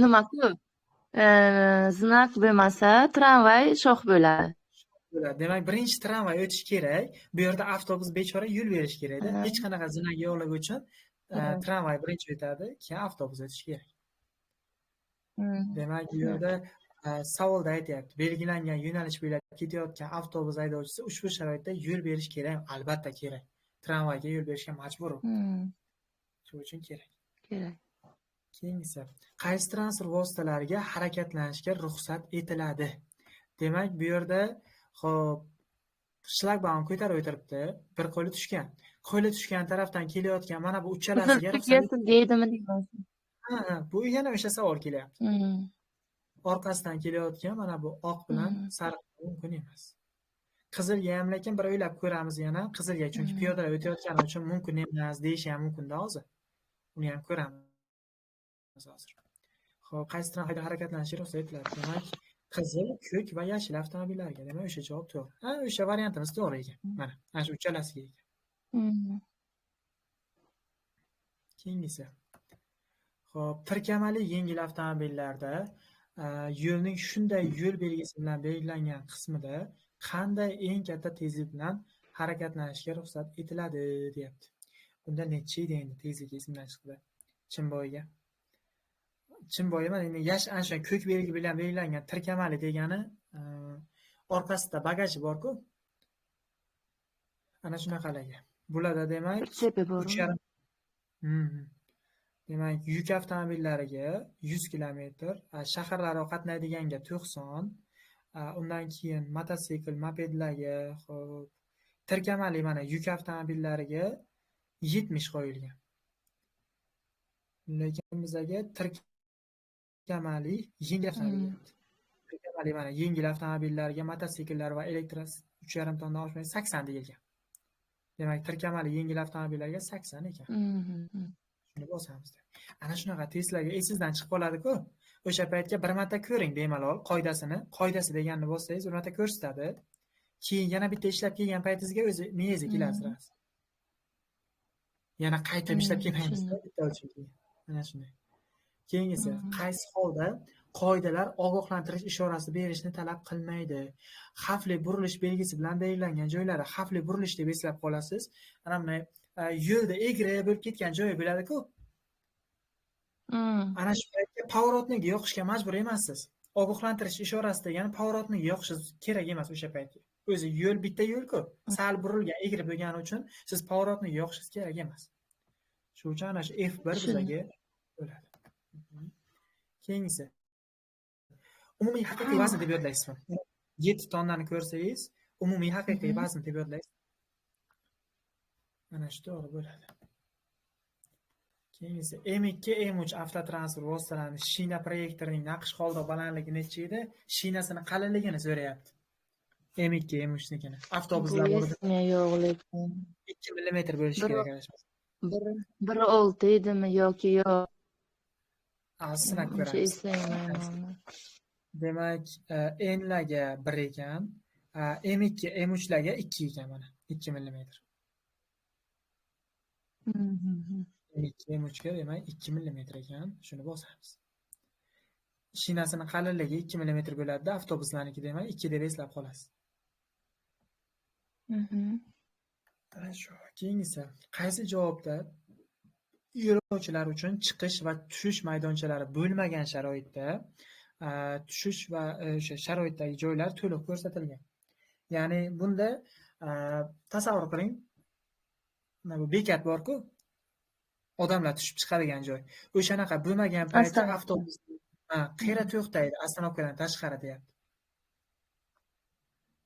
Nima-ku? Znak bo'lmasa, tramvay shoh bo'ladi. Demak, birinchi tramvay o'tish kerak. Bu yerda avtobus bechora yo'l berish kerakda. Hech qanaqa znak yo'qligi uchun tramvay birinchi o'tadi, keyin avtobus o'tishi kerak. Demak, bu yerda savolda aytyapti, belgilangan yo'nalish bo'ylab ketayotgan avtobus haydovchisi ushbu sharoitda yo'l berish kerak. Albatta kerak. Tramvayga yo'l berishga majbur. Shu uchun kerak. Kerak. Keyingisi, qaysi transport vositalariga harakatlanishga ruxsat etiladi? Demak, bu yerda xo'p, shlagbaum ko'tarib o'tiribdi, bir qo'li tushgan. Qo'li tushgan tarafdan kelayotgan mana bu uchalasiga ruxsat deydimi deyman. Ha, bu yana o'sha savol kelyapti. Orqasidan kelayotgan mana bu oq bilan sariq mumkin emas. Qizilga ham lekin bir o'ylab ko'ramiz yana qizilga, chunki piyodalar o'tayotgani uchun mumkin emas deyish ham mumkin-da hozir. Uni ham ko'ramiz hozir. Xo'p, qaysi transportda harakatlanishga ruxsat etiladi? Demak, qizil, ko'k va yashil avtomobillarga. Demak, o'sha javob to'g'ri. Ha, o'sha variantimiz to'g'ri ekan. Mana, ana shu uchalasiga ekan. Keyingisi. Xo'p, tirkamali yengil avtomobillarda yo'lning shunday yo'l belgisi bilan belgilangan qismida qanday eng katta tezlik bilan harakatlanishga ruxsat etiladi deyapti. Bunda necha edi endi tezlik esimdan chiqdi. Chimboyga. Chimboy emas, endi yash ana shu ko'k belgi bilan belgilangan tirkamali degani orqasida bagaji bor-ku. Ana shunaqalarga. Bularda demak 3,5. Demak, yuk avtomobillariga 100 kilometr, shaharlararo qatnaydiganga 90, undan keyin mototsikl, mopedlarga, xo'p, tirkamali mana yuk avtomobillariga 70 qo'yilgan. Lekin bizaga tirkamali yengil avtomobillar. Tirkamali mana yengil avtomobillarga, mototsikllar va elektr 3,5 tonnadan oshmaydi 80 deyilgan. Demak, tirkamali yengil avtomobillarga 80 ekan. Shuni bosamiz. Ana shunaqa testlarga esingizdan chiqib qoladi-ku. O'sha paytga bir marta ko'ring bemalol qoidasini. Qoidasi deganini bossangiz bir marta ko'rsatadi. Keyin yana bitta ishlab kelgan paytingizga o'zi miyangizga keladi sirasi. Yana qaytib ishlab kelmaymiz bitta uchun keyin. Ana shunday. Keyingisi, qaysi holda qoidalar ogohlantirish ishorasi berishni talab qilmaydi? Xavfli burilish belgisi bilan belgilangan joylari xavfli burilish deb eslab qolasiz. Ana bunday yo'lda egri bo'lib ketgan joyi bo'ladi-ku. Ana shu paytda поворотник yoqishga majbur emassiz. Ogohlantirish ishorasi degani поворотник yoqishingiz kerak emas o'sha paytga. O'zi yo'l bitta yo'l-ku. Sal burilgan, egri bo'lgani uchun siz поворотник yoqishingiz kerak emas. Shu uchun ana shu F1 bizaga bo'ladi. Keyingisi. Umumiy haqiqiy vazn deb yodlaysizmi? 7 tonnani ko'rsangiz, umumiy haqiqiy vazn deb yodlaysiz. Mana shu to'g'ri bo'ladi. Keyingisi M2, M3 avtotransport vositalarining shina proyektorining naqsh qoldiq balandligi necha edi? Shinasini qalinligini so'rayapti. M2, M3nikini. Avtobuslar Bu esimga yo'q lekin. 2 mm bo'lishi kerak adashmasam. 1.6 edimi yoki yo'q? Sinab ko'ramiz. Eslayman. Demak, N larga 1 ekan, M2, M3larga 2 ekan mana, 2 mm. M2, M3ga demak 2 mm ekan, shuni bosamiz. Shinasini qalinligi 2 mm bo'ladi-da, avtobuslarniki demak 2 deb eslab qolasiz. Ana shu. Keyingisi, qaysi javobda yo'lovchilar uchun chiqish va tushish maydonchalari bo'lmagan sharoitda tushish va o'sha sharoitdagi joylar to'liq ko'rsatilgan? Ya'ni bunda tasavvur qiling, mana bu bekat bor-ku, odamlar tushib chiqadigan joy. O'shanaqa bo'lmagan paytda avtobus qayerda to'xtaydi, ostanovkadan tashqari deyapti.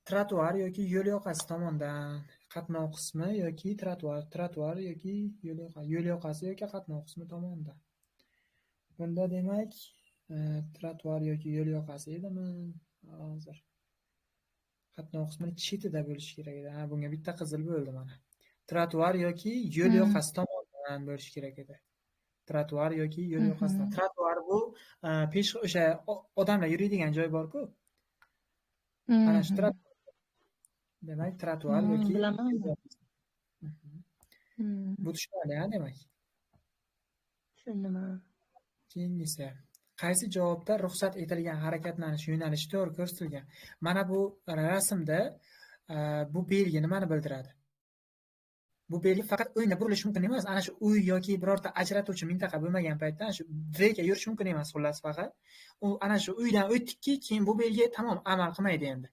Trotuar yoki yo'l yoqasi tomondan qatnov qismi yoki trotuar yoki yo'l yoqasi yoki qatnov qismi tomondan. Bunda demak, trotuar yoki yo'l yoqasi edimi? Hozir qatnov qismini chetida bo'lishi kerak edi. Ha, bunga bitta qizil bo'ldi mana. Trotuar yoki yo'l yoqasi tomondan bo'lishi kerak edi. Trotuar yoki yo'l yoqasidan. Trotuar bu o'sha odamlar yuradigan joy bor-ku. Mana shu trotuar. Demak, trotuar yoki bilaman. Bu tushunarli, ha, demak. Tushundim. Keyingisi, qaysi javobda ruxsat etilgan harakatlanish yo'nalishi to'g'ri ko'rsatilgan? Mana bu rasmda bu belgi nimani bildiradi? Bu belgi faqat o'ngga burilish mumkin emas. Ana shu uy yoki birorta ajratuvchi mintaqa bo'lmagan paytda ana shu V ga yurish mumkin emas, xullas faqat. U ana shu uydan o'tdikki, keyin bu belgi tamom amal qilmaydi endi.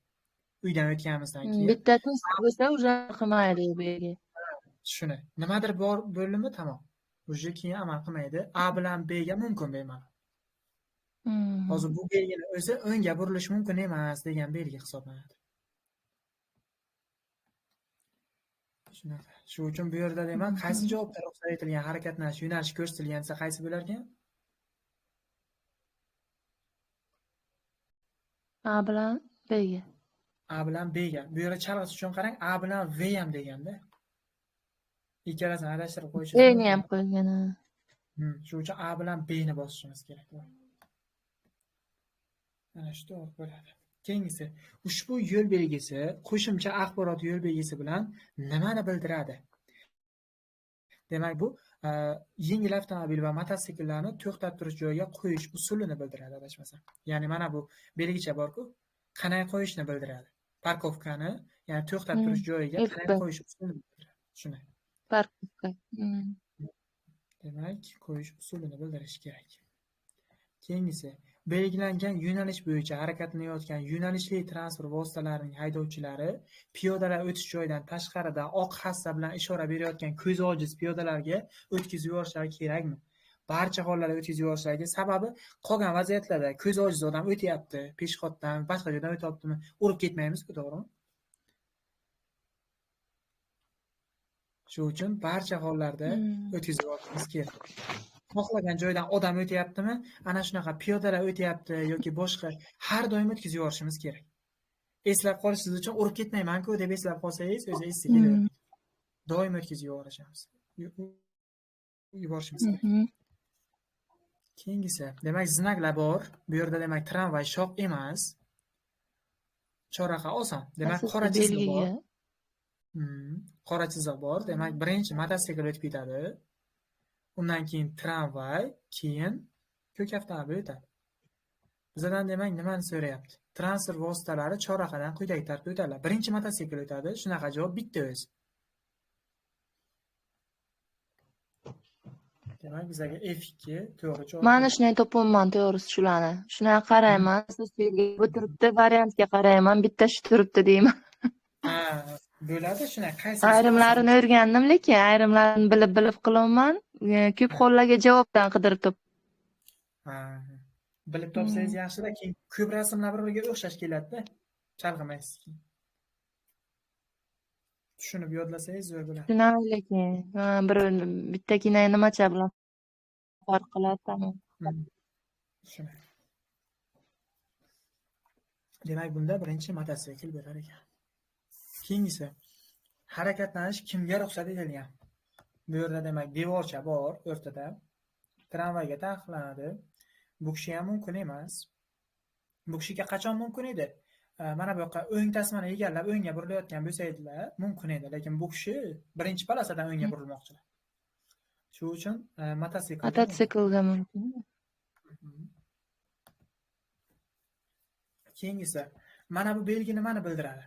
Uydan o'tganimizdan keyin. Bitta to'siq bo'lsa, уже qilmaydi bu belgi. Shuni. Nimadir bor bo'limi tamom. Уже keyin amal qilmaydi. A bilan B ga mumkin bemalol. Hozir bu belgini o'zi o'ngga burilish mumkin emas degan belgi hisoblanadi. Shunaqa. Shu uchun bu yerda demak, qaysi javobda ruxsat etilgan harakatlanish yo'nalishi ko'rsatilgan desa qaysi bo'lar ekan? A bilan B ga. A bilan B ga. Bu yerda chalg'itish uchun qarang, A bilan V ham deganda. Ikkalasini adashtirib qo'yishingiz mumkin. Ni mumkin. ham qo'ygan. Shu uchun A bilan B ni bosishimiz kerak. Mana shu to'g'ri bo'ladi. Keyingisi, ushbu yo'l belgisi qo'shimcha axborot yo'l belgisi bilan nimani bildiradi? Demak, bu yengil avtomobil va mototsikllarni to'xtab turish joyiga qo'yish usulini bildiradi, adashmasam. Ya'ni mana bu belgicha bor-ku, qanday qo'yishni bildiradi. Parkovkani, ya'ni to'xtab turish joyiga qanday qo'yish usulini bildiradi. Shuni. Parkovka. Demak, qo'yish usulini bildirish kerak. Keyingisi, belgilangan yo'nalish bo'yicha harakatlanayotgan yo'nalishli transport vositalarining haydovchilari piyodalar o'tish joyidan tashqarida oq hassa bilan ishora berayotgan ko'zi ojiz piyodalarga o'tkazib yuborishlari kerakmi? Barcha hollarda o'tkazib yuborishlariga sababi qolgan vaziyatlarda ko'zi ojiz odam o'tyapti, peshxoddan, boshqa joydan o'tyaptimi, urib ketmaymiz-ku, to'g'rimi? Shu uchun barcha hollarda o'tkazib yuborishimiz kerak. Xohlagan joydan odam o'tyaptimi, ana shunaqa piyodalar o'tyapti yoki boshqa, har doim o'tkazib yuborishimiz kerak. Eslab qolishingiz uchun urib ketmayman-ku deb eslab qolsangiz, o'zi esga kelaveradi. Doim o'tkazib yuborishimiz kerak. Keyingisi, demak, znaklar bor. Bu yerda demak tramvay shoq emas. Chorraha oson. Demak, qora chiziq bor. Qora chiziq bor. Demak, birinchi mototsikl o'tib ketadi. Undan keyin tramvay, keyin ko'k avtomobil o'tadi. Bizdan demak nimani so'rayapti? Transport vositalari chorrahadan quyidagi tartibda o'tadilar. Birinchi mototsikl o'tadi. Shunaqa javob bitta o'zi. Demak, bizga F2 to'g'ri javob. Mana shunday topolman to'g'risi shularni. Shunday qarayman, bu turibdi, variantga qarayman, bitta shu turibdi deyman. Ha, bo'ladi shunday. Qaysi ayrimlarini o'rgandim, lekin ayrimlarini bilib-bilib qilaman. Ko'p hollarga javobdan qidirib top. Ha, bilib topsangiz yaxshida, keyin ko'p rasmlar bir-biriga o'xshash keladi-da. Chalg'imaysiz. Tushunib yodlasangiz zo'r bo'ladi. Tushunaman lekin. Bir bittakina nimacha bilan farq qiladi, tamom. Tushunadi. Demak, bunda birinchi mototsikl bo'lar ekan. Keyingisi, harakatlanish kimga ruxsat etilgan? Bu yerda demak devorcha bor o'rtada. Tramvayga taqiqlanadi. Bu kishi ham mumkin emas. Bu kishiga qachon mumkin edi? Mana bu yoqqa o'ng tasmani egallab o'ngga burilayotgan bo'lsaydilar, mumkin edi, lekin bu kishi birinchi palasadan o'ngga burilmoqchilar. Shu uchun mototsiklga mumkin. Keyingisi, mana bu belgi nimani bildiradi?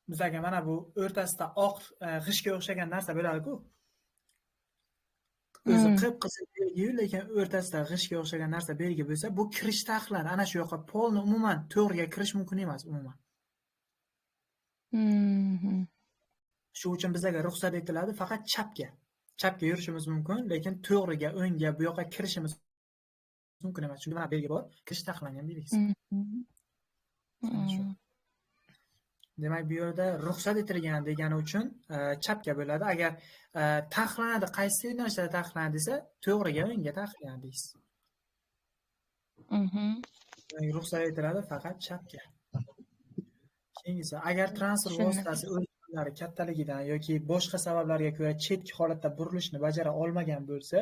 Bizlarga mana bu o'rtasida oq g'ishtga o'xshagan narsa bo'ladi-ku. O'zi qip-qizil belgi, lekin o'rtasida g'ishtga o'xshagan narsa belgi bo'lsa, bu kirish taqiqlanadi. Ana shu yoqqa polni umuman to'g'riga kirish mumkin emas umuman. Shu uchun bizlarga ruxsat etiladi faqat chapga. Chapga yurishimiz mumkin, lekin to'g'riga, o'ngga, bu yoqqa kirishimiz mumkin emas. Chunki mana belgi bor, kirish taqiqlangan belgisi. Demak, bu yerda ruxsat etilgan degani uchun chapga bo'ladi. Agar taqiqlanadi, qaysi yo'nalishda taqiqlanadi desa, to'g'riga, o'ngga taqiqlanadi deysiz. Ruxsat etiladi faqat chapga. Keyingisi, agar transport vositasi o'lchamlari kattaligidan yoki boshqa sabablarga ko'ra chetki holatda burilishni bajara olmagan bo'lsa,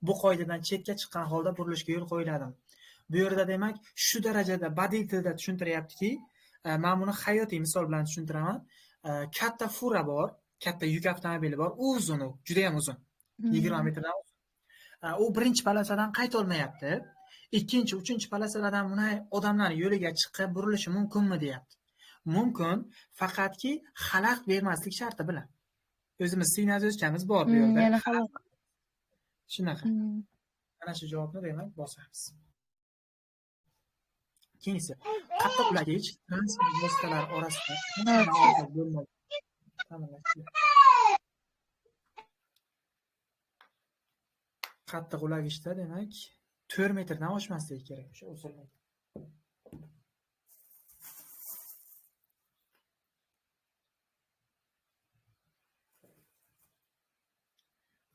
bu qoidadan chetga chiqqan holda burilishga yo'l qo'yiladimi? Bu yerda demak, shu darajada badiiy tilda tushuntiryaptiki, men buni hayotiy misol bilan tushuntiraman. Katta fura bor, katta yuk avtomobili bor, u uzun, u juda ham uzun. 20 metrdan uzun. U birinchi palasadan qayta olmayapti. Ikkinchi, uchinchi palasalardan bunday odamlar yo'liga chiqib burilishi mumkinmi deyapti. Mumkin, faqatki xalaqit bermaslik sharti bilan. O'zimiz signalizachamiz bor bu yerda. Yana xalaqit. Shunaqa. Mana shu javobni demak bosamiz. Keyingisi, qattiq ulagich transport vositalari orasida bo'lmaydi. Qattiq ulagichda demak 4 metrdan oshmasligi kerak o'sha uzunligi.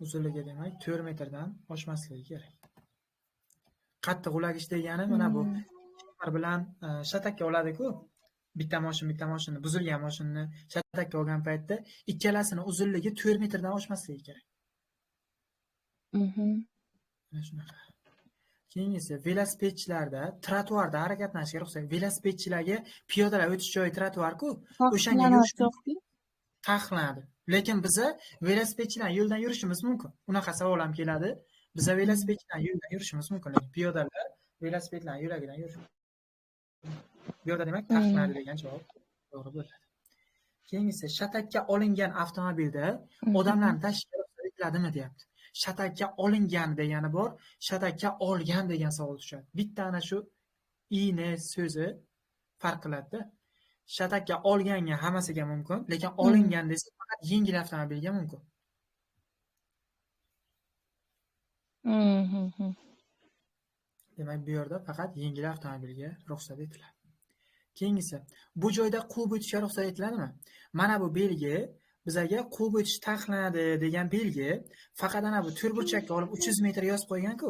Uzunligi demak 4 metrdan oshmasligi kerak. Qattiq ulagich degani mana bu bilan shatakka oladi-ku. Bitta mashina, bitta mashina, buzilgan mashinani shatakka olgan paytda ikkalasini uzunligi 4 metrdan oshmasligi kerak. Mana shunaqa. Keyingisi, velosipedchilarda trotuarda harakatlanishga ruxsat. Velosipedchilarga piyodalar o'tish joyi trotuar-ku, o'shanga yurish taqiqlanadi. Lekin biza velosipedchilar yo'ldan yurishimiz mumkin. Unaqa savol ham keladi. Biza velosipedchilar yo'ldan yurishimiz mumkin, lekin piyodalar velosipedlar yo'lagidan yurish. Bu yerda demak taqiqlanadi degan javob to'g'ri bo'ladi. Keyingisi, shatakka olingan avtomobilda odamlarni tashishga ruxsat etiladimi deyapti. Shatakka olingan degani bor, shatakka olgan degan savol tushadi. Bitta ana shu in so'zi farq qiladi-da. Shatakka olganga hammasiga mumkin, lekin olingan desa faqat yengil avtomobilga mumkin. Demak, bu yerda faqat yengil avtomobilga ruxsat etiladi. Keyingisi, bu joyda quvib o'tishga ruxsat etiladimi? Mana bu belgi bizaga quvib o'tish taqiqlanadi degan belgi faqat ana bu to'rtburchakka olib 300 metr yozib qo'ygan-ku.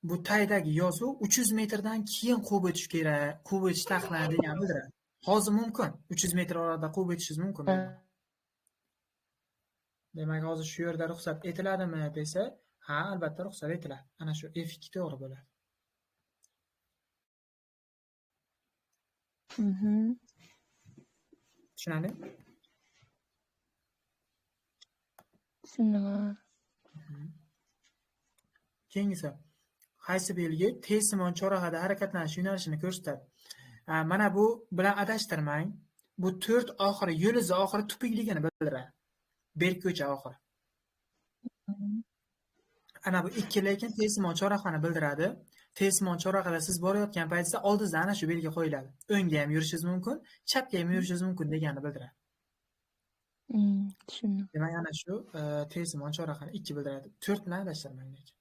Bu taydagi yozuv 300 metrdan keyin quvib o'tish kerak, quvib o'tish taqiqlanadi degan bildiradi. Hozir mumkin, 300 metr orada quvib o'tishingiz mumkin. Demak, hozir shu yerda ruxsat etiladimi desa, ha, albatta ruxsat etiladi. Ana shu F2 to'g'ri bo'ladi. Tushunarli? Tushundim. Keyingisi, qaysi belgi tezsimon chorrahada harakatlanish yo'nalishini ko'rsatadi? Mana bu bilan adashtirmang. Bu 4 oxiri yo'lizi oxiri tupikligini bildiradi. Berk ko'cha oxiri. Ana bu 2 lekin tezsimon chorrahani bildiradi. Tezsimon chorrahada siz borayotgan paytingizda oldingizda ana shu belgi qo'yiladi. O'ngga ham yurishingiz mumkin, chapga ham yurishingiz mumkin degani bildiradi. Tushundim. Demak, ana shu tezsimon chorrahani 2 bildiradi. 4 bilan adashtirmang lekin.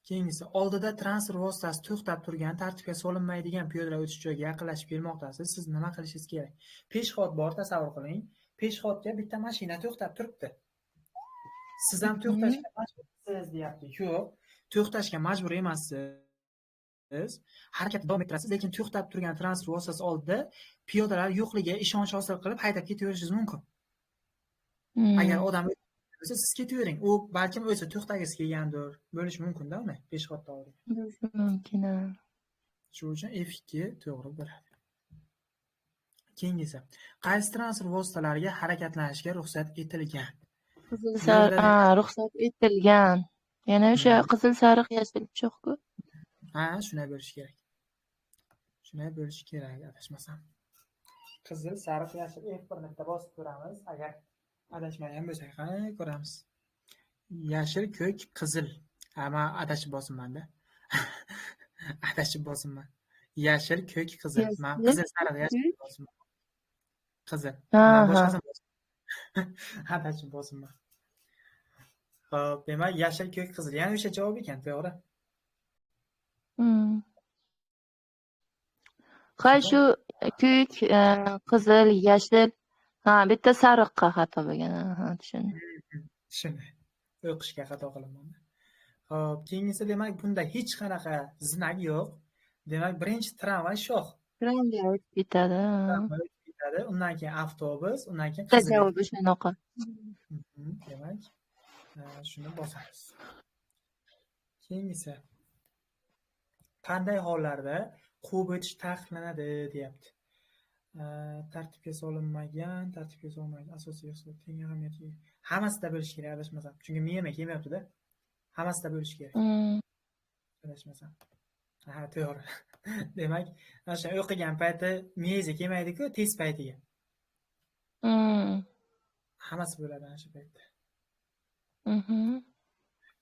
2. Keyingisi, oldida transport vositasi to'xtab turgan, tartibga solinmaydigan piyodalar o'tish joyiga yaqinlashib kelmoqdasiz. Siz nima qilishingiz kerak? Peshxod bor, tasavvur qiling. Peshxodga bitta mashina to'xtab turibdi. Siz ham to'xtashga majbursiz deyapti. Yo'q, to'xtashga majbur emassiz. Harakatni davom ettirasiz, lekin to'xtab turgan transport vositasi oldida piyodalar yo'qligiga ishonch hosil qilib haydab ketaverishingiz mumkin. Agar odam o'tsa, siz ketavering. U balkim o'zi to'xtagisi kelgandir. Bo'lishi mumkin-da uni peshxodda oldiga. Bo'lishi mumkin. Shu uchun F2 to'g'ri bo'ladi. Keyingisi, qaysi transport vositalariga harakatlanishga ruxsat etilgan? Qizil sariq, ruxsat etilgan. Yana o'sha qizil, sariq, yashil pichoq-ku. Ha, shunday bo'lishi kerak. Shunday bo'lishi kerak, adashmasam. Qizil, sariq, yashil F1 ni bitta bosib ko'ramiz. Agar adashmagan bo'lsak, qani ko'ramiz. Yashil, ko'k, qizil. Ha, men adashib bosibman-da. Adashib bosibman. Yashil, ko'k, qizil. Men qizil, sariq, yashil bosibman. Qizil. Men boshqasini bosibman. Adashib bosibman. Xo'p, demak, yashil, ko'k, qizil. Ya'ni o'sha javob ekan, to'g'ri. Ha, shu ko'k, qizil, yashil. Ha, bitta sariqqa xato bo'lgan. Ha, tushundim. Tushundim. O'qishga xato qilinmadi. Xo'p, keyingisi, demak, bunda hech qanaqa znak yo'q. Demak, birinchi tramvay shoh. Tramvay o'tib ketadi. Tramvay o'tib ketadi. Undan keyin avtobus, undan keyin qizil. Javobi shunaqa. Demak, shuni bosamiz. Keyingisi, qanday hollarda quvib o'tish taqiqlanadi deyapti. Tartibga solinmagan, tartibga solinmagan, asosiy hisob teng ahamiyatga hammasida bo'lishi kerak, adashmasam. Chunki miyamga kelmayapti-da. Hammasida bo'lishi kerak. Adashmasam. Ha, to'g'ri. Demak, ana shu o'qigan payti miyangizga kelmaydi-ku, test paytiga. Hammasi bo'ladi ana shu paytda.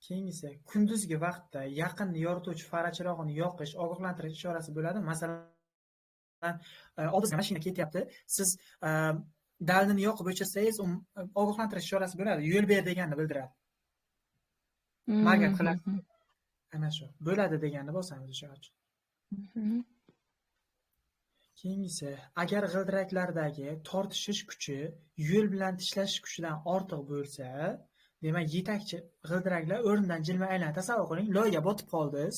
Keyingisi, kunduzgi vaqtda yaqinni yorituvchi fara chirog'ini yoqish ogohlantirish ishorasi bo'ladi. Masalan, oldingizda mashina ketyapti, siz dalini yoqib o'chirsangiz, ogohlantirish ishorasi bo'ladi, yo'l ber deganni bildiradi. Markat qiladi. Ana shu bo'ladi deganni bosamiz o'sha uchun. Keyingisi, agar g'ildiraklardagi tortishish kuchi yo'l bilan tishlash kuchidan ortiq bo'lsa, demak, yetakchi g'ildiraklar o'rnidan jilmay aylanadi. Tasavvur qiling, loyga botib qoldingiz.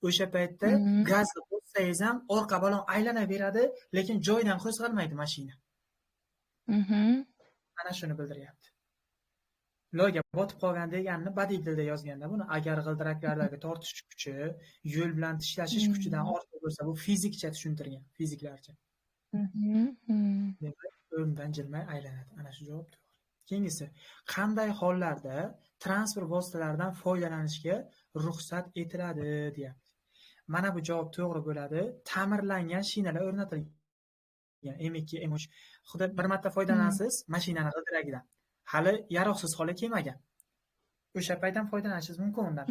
O'sha paytda gazni bossangiz ham orqa balon aylanaveradi, lekin joyidan qo'zg'almaydi mashina. Ana shuni bildiryapti. Loyga botib qolgan deganini badiiy tilda yozganda buni, agar g'ildiraklardagi tortish kuchi yo'l bilan tishlashish kuchidan ortiq bo'lsa, bu fizikcha tushuntirgan, fiziklarcha. Demak, o'rnidan jilmay aylanadi. Ana shu javob to'g'ri. Keyingisi, qanday hollarda transport vositalaridan foydalanishga ruxsat etiladi deyapti. Mana bu javob to'g'ri bo'ladi. Ta'mirlangan shinalar o'rnatilgan. M2, M3. Xudo bir marta foydalanasiz mashinani g'ildiragidan. Hali yaroqsiz holga kelmagan. O'sha paytdan foydalanishingiz mumkin undan.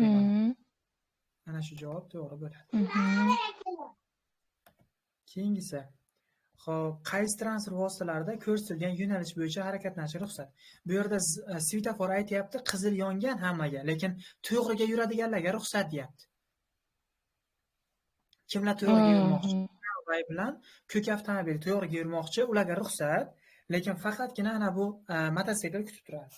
Mana shu javob to'g'ri bo'ladi. Keyingisi, xo'p, qaysi transport vositalarida ko'rsatilgan yo'nalish bo'yicha harakatlanishga ruxsat? Bu yerda svetofor aytyapti, qizil yongan hammaga, lekin to'g'riga yuradiganlarga ruxsat deyapti. Kimlar to'g'riga yurmoqchi? Tramvay bilan ko'k avtomobil to'g'riga yurmoqchi, ularga ruxsat, lekin faqatgina ana bu mototsikl kutib turadi.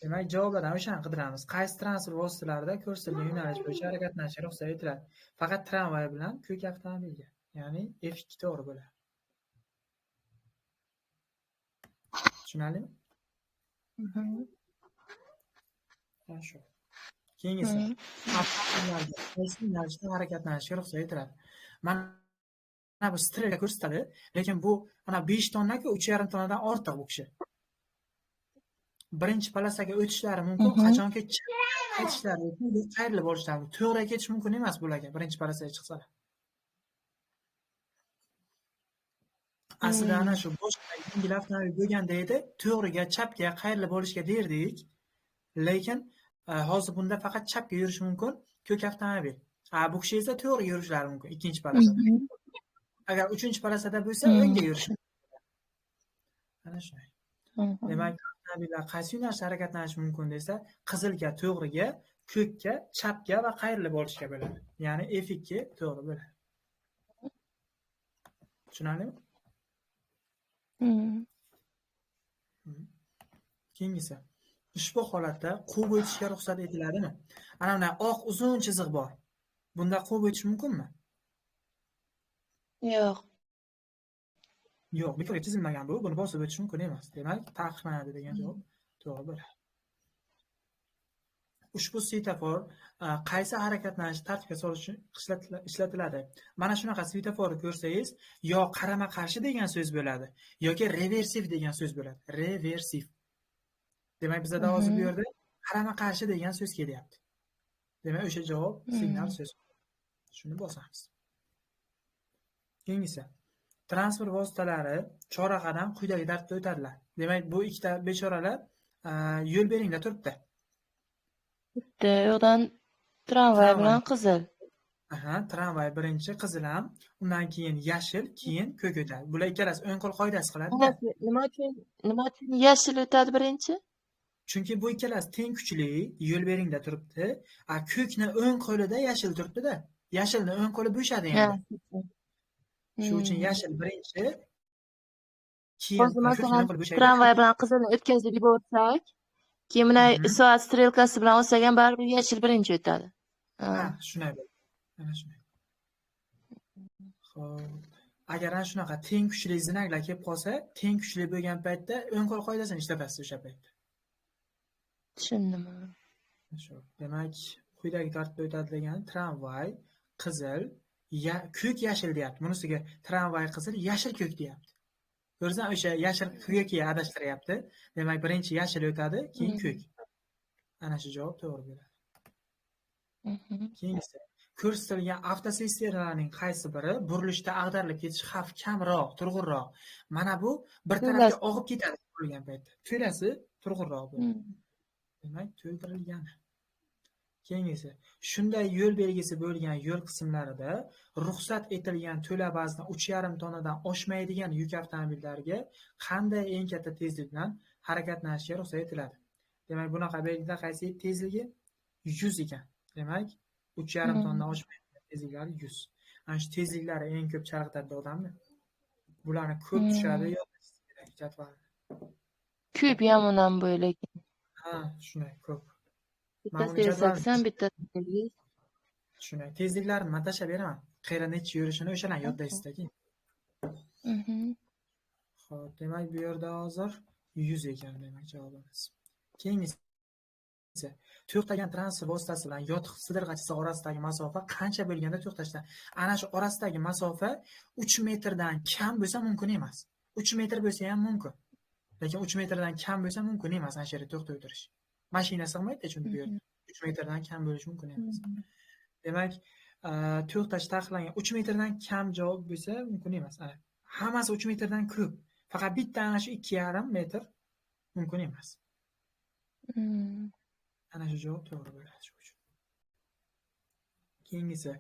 Demak, javoblardan o'shani qidiramiz. Qaysi transport vositalarida ko'rsatilgan yo'nalish bo'yicha harakatlanishga ruxsat etiladi? Faqat tramvay bilan ko'k avtomobilga, ya'ni F2 to'g'ri bo'ladi. Tushunarlimi? Mana shu. Keyingisi, avtomobillarga qaysi yo'nalishda harakatlanishga ruxsat etiladi? Mana bu strelka ko'rsatadi, lekin bu mana 5 tonna-ku, 3,5 tonnadan ortiq bu kishi. Birinchi palasaga o'tishlari mumkin, qachonki qaytishlari mumkin, qayrilib olishlari mumkin. To'g'ri ketish mumkin emas bularga birinchi palasaga chiqsalar. Aslida ana shu boshqa yengil avtomobil bo'lganda edi, to'g'riga, chapga qayrilib olishga derdik. Lekin hozir bunda faqat chapga yurish mumkin, ko'k avtomobil. Bu kishi esa to'g'ri yurishlari mumkin ikkinchi palasada. Agar uchinchi palasada bo'lsa, o'ngga yurish mumkin. Ana shunday. Demak, avtomobillar qaysi yo'nalishda harakatlanishi mumkin desa, qizilga to'g'riga, ko'kka chapga va qayrilib olishga bo'ladi. Ya'ni F2 to'g'ri bo'ladi. Tushunarlimi? Keyingisi. Ushbu holatda quvib o'tishga ruxsat etiladimi? Ana bunday oq uzun chiziq bor. Bunda quvib o'tish mumkinmi? Yo'q. Yo'q, bekorga chizilmagan bu, buni bosib o'tish mumkin emas. Demak, taqiqlanadi degan javob to'g'ri bo'ladi. Ushbu svetofor qaysi harakatlanishni tartibga solish uchun ishlatiladi? Mana shunaqa svetoforni ko'rsangiz, yo qarama-qarshi degan so'z bo'ladi, yoki reversiv degan so'z bo'ladi. Reversiv. Demak, bizada hozir bu yerda qarama-qarshi degan so'z kelyapti. Demak, o'sha javob signal so'z. Shuni bosamiz. Keyingisi. Transport vositalari chorrahadan quyidagi tartibda o'tadilar. Demak, bu ikkita bechoralar yo'l beringda turibdi. Bitta yoqdan tramvay bilan qizil. Aha, tramvay birinchi, qizil ham, undan keyin yashil, keyin ko'k o'tadi. Bular ikkalasi o'ng qo'l qoidasi qiladi. Nima uchun yashil o'tadi birinchi? Chunki bu ikkalasi teng kuchli, yo'l beringda turibdi. A ko'kni o'ng qo'lida yashil turibdi-da. Yashilni o'ng qo'li bo'shadi endi. Shu uchun yashil birinchi, keyin hozir masalan tramvay bilan qizilni o'tkazib yuborsak, keyin mana soat strelkasi bilan olsak ham baribir yashil birinchi o'tadi. Ha, shunday bo'ladi. Ana shunday. Xo'p, agar ana shunaqa teng kuchli znaklar kelib qolsa, teng kuchli bo'lgan paytda o'ng qo'l qoidasini ishlatasiz o'sha paytda. Tushundim. Shu. Demak, quyidagi tartibda o'tadi degani tramvay, qizil, ko'k, yashil deyapti. Bunisiga tramvay qizil, yashil ko'k deyapti. Ko'rsan, o'sha yashil ko'kka adashtiryapti. Demak, birinchi yashil o'tadi, keyin ko'k. Ana shu javob to'g'ri bo'ladi. Keyingisi. Ko'rsatilgan avtosisternalarning qaysi biri burilishda ag'darilib ketish xavfi kamroq, turg'unroq? Mana bu bir tarafga og'ib ketadi burilgan paytda. To'lasi turg'unroq bo'ladi. Demak, to'ldirilgani. Keyingisi. Shunday yo'l belgisi bo'lgan yo'l qismlarida ruxsat etilgan to'la vazni 3,5 tonnadan oshmaydigan yuk avtomobillariga qanday eng katta tezlik bilan harakatlanishga ruxsat etiladi? Demak, bunaqa belgida qaysi tezligi 100 ekan. Demak, 3,5 tonnadan oshmaydigan tezliklari 100. Ana shu tezliklari eng ko'p chalg'itadi odamni. Bularni ko'p tushadi yodlash kerak jadvalni. Ko'p yamunam bu lekin. Ha, shunday ko'p. Bittasi 80, bittasi 100. Shunday. Tezliklarni men tashlab beraman. Qayerda necha yurishini o'shalarni yodlaysizda keyin. Xo'p, demak bu yerda hozir 100 ekan demak javobimiz. Keyingisi. To'xtagan transport vositasi bilan yotiq sidirg'achisi orasidagi masofa qancha bo'lganda to'xtashdan? Ana shu orasidagi masofa 3 metrdan kam bo'lsa mumkin emas. 3 metr bo'lsa ham mumkin. Lekin 3 metrdan kam bo'lsa mumkin emas ana shu yerda to'xtab o'tirish. Mashina sig'maydi chunki bu yerda 3 metrdan kam bo'lishi mumkin emas. Demak, to'xtash taqiqlangan 3 metrdan kam javob bo'lsa mumkin emas. Ana, hammasi 3 metrdan ko'p. Faqat bitta ana shu 2,5 metr mumkin emas. Ana shu javob to'g'ri bo'ladi shu uchun. Keyingisi,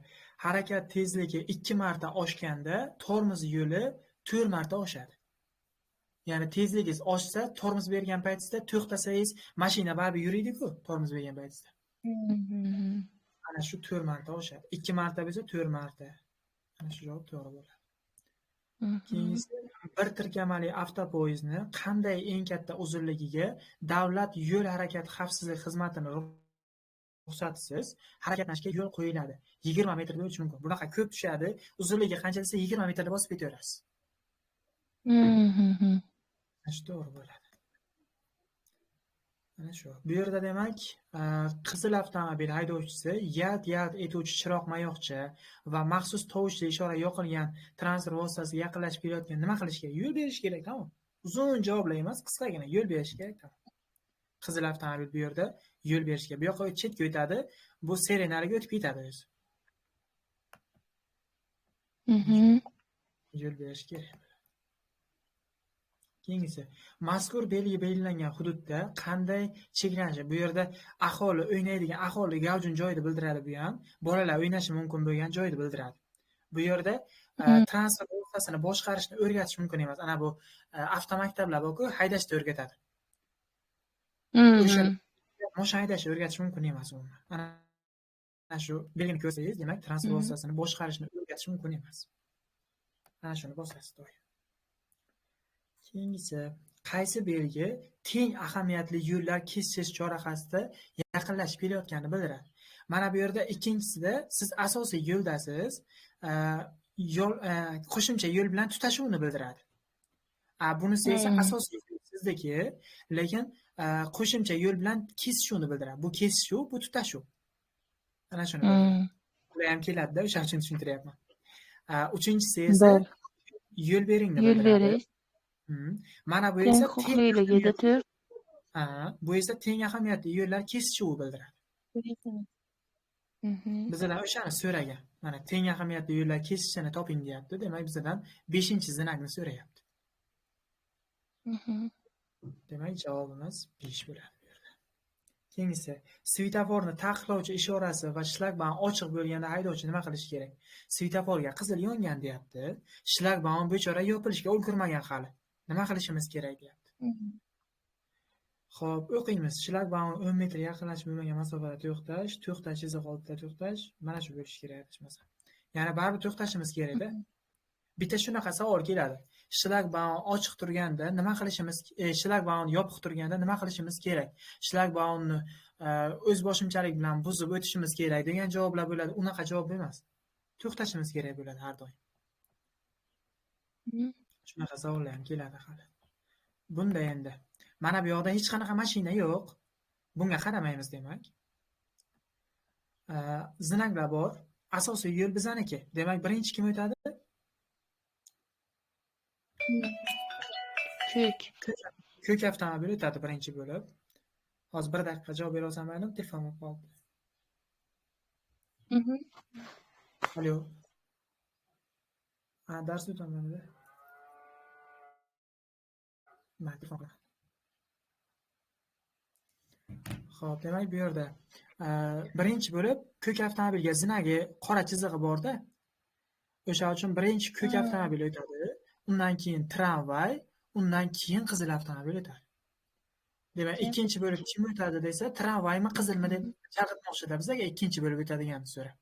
harakat tezligi 2 marta oshganda tormoz yo'li 4 marta oshadi. Ya'ni tezligingiz oshsa, tormoz bergan paytingizda to'xtasangiz, mashina baribir yuriydi-ku, tormoz bergan paytingizda. Ana shu 4 marta oshadi. 2 marta bo'lsa 4 marta. Ana shu javob to'g'ri bo'ladi. Keyingisi, bir tirkamali avtopoyezdni qanday eng katta uzunligiga davlat yo'l harakati xavfsizlik xizmatini ruxsatisiz harakatlanishga yo'l qo'yiladi? 20 metrda o'tish mumkin. Bunaqa ko'p tushadi. Uzunligi qancha desa 20 metrda bosib ketaverasiz. Shu to'g'ri bo'ladi. Ana shu. Bu yerda demak, qizil avtomobil haydovchisi yalt-yalt etuvchi chiroq mayoqcha va maxsus tovushli ishora yoqilgan transport vositasiga yaqinlashib kelayotgan nima qilish kerak? Yo'l berish kerak, tamom. Uzun javoblar emas, qisqagina yo'l berish kerak, tamom. Qizil avtomobil bu yerda yo'l berish kerak. Bu yoqqa chetga o'tadi, bu serenariga o'tib ketadi o'zi. Yo'l berish kerak. Keyingisi, mazkur belgi belgilangan hududda qanday cheklanishi? Bu yerda aholi o'ynaydigan, aholi gavjum joyni bildiradi bu ham. Bolalar o'ynashi mumkin bo'lgan joyni bildiradi. Bu yerda transport vositasini boshqarishni o'rgatish mumkin emas. Ana bu avtomaktablar bor-ku, haydashni o'rgatadi. O'sha mashina haydashni o'rgatish mumkin emas umuman. Ana shu belgini ko'rsangiz, demak, transport vositasini boshqarishni o'rgatish mumkin emas. Ana shuni bosasiz doim. Keyingisi, qaysi belgi teng ahamiyatli yo'llar kesishish chorrahasida yaqinlashib kelayotganini bildiradi? Mana bu yerda ikkinchisida siz asosiy yo'ldasiz, yo'l qo'shimcha yo'l bilan tutashuvni bildiradi. Bunisi esa asosiy yo'l sizniki, lekin qo'shimcha yo'l bilan kesishuvni bildiradi. Bu kesishuv, bu tutashuv. Ana shuni bildiradi. Bular ham keladi-da, o'shaning uchun tushuntiryapman. Uchinchisi esa yo'l beringni Yo'l bildiradi. berish. Mana bu Teng esa huquqliligida to'rt. Bu esa teng ahamiyatli yo'llar kesishuvi bildiradi. Bizdan o'shani so'ragan. Mana teng ahamiyatli yo'llar kesishini toping deyapti. Demak, bizdan 5-znakni so'rayapti. Demak, javobimiz 5 bo'ladi bu yerda. Keyingisi, svetoforni taqiqlovchi ishorasi va shlagbaum ochiq bo'lganda haydovchi nima qilishi kerak? Svetoforga qizil yongan deyapti. Shlagbaum bechora yopilishga ulgurmagan hali. Nima qilishimiz kerak deyapti. Xo'p, o'qiymiz. Shlagbaum 10 metr yaqinlashib bo'lmagan masofada to'xtash, to'xtash chizig'i oldida to'xtash, mana shu bo'lishi kerak adashmasam. Ya'ni baribir to'xtashimiz kerak-da. Bitta shunaqa savol keladi. Shlagbaum ochiq turganda nima qilishimiz, shlagbaum yopiq turganda nima qilishimiz kerak? Shlagbaumni o'z boshimchalik bilan buzib o'tishimiz kerak degan javoblar bo'ladi. Unaqa javob emas. To'xtashimiz kerak bo'ladi har doim. Shunaqa savollar ham keladi hali. Bunda endi mana bu yoqda hech qanaqa mashina yo'q. Bunga qaramaymiz demak. Znaklar bor. Asosiy yo'l bizaniki. Demak, birinchi kim o'tadi? Ko'k. Ko'k avtomobil o'tadi birinchi bo'lib. Hozir 1 daqiqa javob bera olsam mayli, telefon bo'lib qoldi. Alo. Ha, dars o'taman-da. Men telefon qilaman. Xo'p, demak bu yerda birinchi bo'lib ko'k avtomobilga znagi qora chizig'i bor-da. O'sha uchun birinchi ko'k avtomobil o'tadi, undan keyin tramvay, undan keyin qizil avtomobil o'tadi. Demak, ikkinchi bo'lib kim o'tadi desa, tramvaymi, qizilmi deb chalg'itmoqchida bizga ikkinchi bo'lib o'tadiganini so'rab.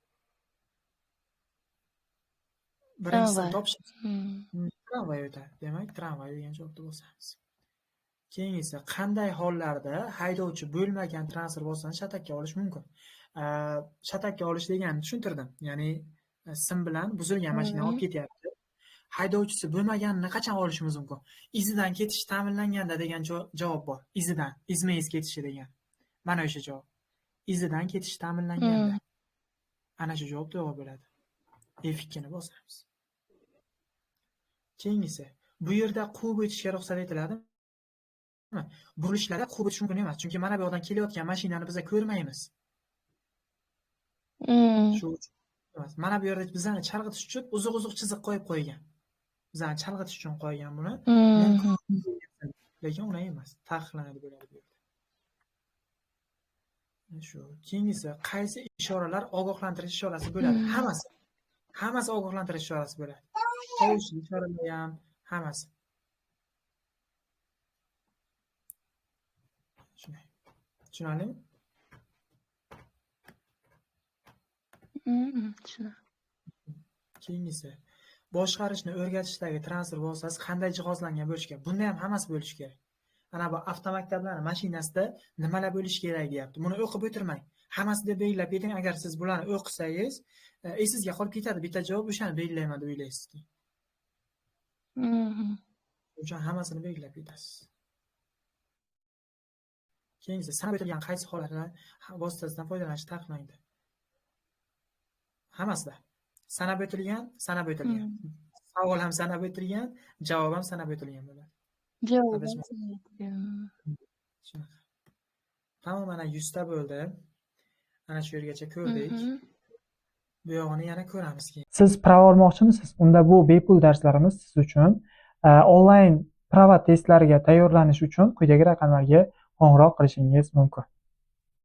Birinchisini topish. Tramvay o'tadi. Demak, tramvay degan javobni bosamiz. Keyingisi, qanday hollarda haydovchi bo'lmagan transport vositasini shatakka olish mumkin? Shatakka olish deganini tushuntirdim. Ya'ni sim bilan buzilgan mashina olib ketyapti. Haydovchisi bo'lmaganini qachon olishimiz mumkin? Izidan ketish ta'minlanganda degan javob bor. Izidan, izma-iz ketishi degan. Mana o'sha javob. Izidan ketish ta'minlanganda. Ana shu javob to'g'ri bo'ladi. F2 ni bosamiz. Keyingisi, bu yerda quvib o'tishga ruxsat etiladimi? Burilishlarda quvib o'tish mumkin emas, chunki mana bu yoqdan kelayotgan mashinani biz ko'rmaymiz. Shu emas. Mana bu yerda bizani chalg'itish uchun uzuq-uzuq chiziq qo'yib qo'ygan. Bizani chalg'itish uchun qo'ygan buni. Lekin unday emas, taqiqlanadi bo'ladi bu yerda. Shu. Keyingisi, qaysi ishoralar ogohlantirish ishorasi bo'ladi? Hammasi. Hammasi ogohlantirish ishorasi bo'ladi. Tovushli ishoralar ham, hammasi. Shunday. Tushunarlimi? Tushunarli. Keyingisi, boshqarishni o'rgatishdagi transport vositasi qanday jihozlangan bo'lishi kerak? Bunda ham hammasi bo'lishi kerak. Ana bu avtomaktablar mashinasida nimalar bo'lishi kerak deyapti. Buni o'qib o'tirmang. Hammasi deb belgilab keting. Agar siz bularni o'qisangiz, esingizga qolib ketadi. Bitta javob o'shani belgilayman deb o'ylaysiz. O'sha hammasini belgilab ketasiz. Keyingisi, sanab o'tilgan qaysi holatlar vositasidan foydalanish taqiqlanadi? Hammasida. Sanab o'tilgan, sanab o'tilgan. Savol ham sanab o'tilgan, javob ham sanab o'tilgan bo'ladi. Javob ham sanab o'tilgan. Shunaqa. Tamom, mana 100 ta bo'ldi. Ana shu yergacha ko'rdik. Bu yog'ini yana ko'ramiz keyin. Siz prava olmoqchimisiz? Unda bu bepul darslarimiz siz uchun onlayn prava testlariga tayyorlanish uchun quyidagi raqamlarga qo'ng'iroq qilishingiz mumkin.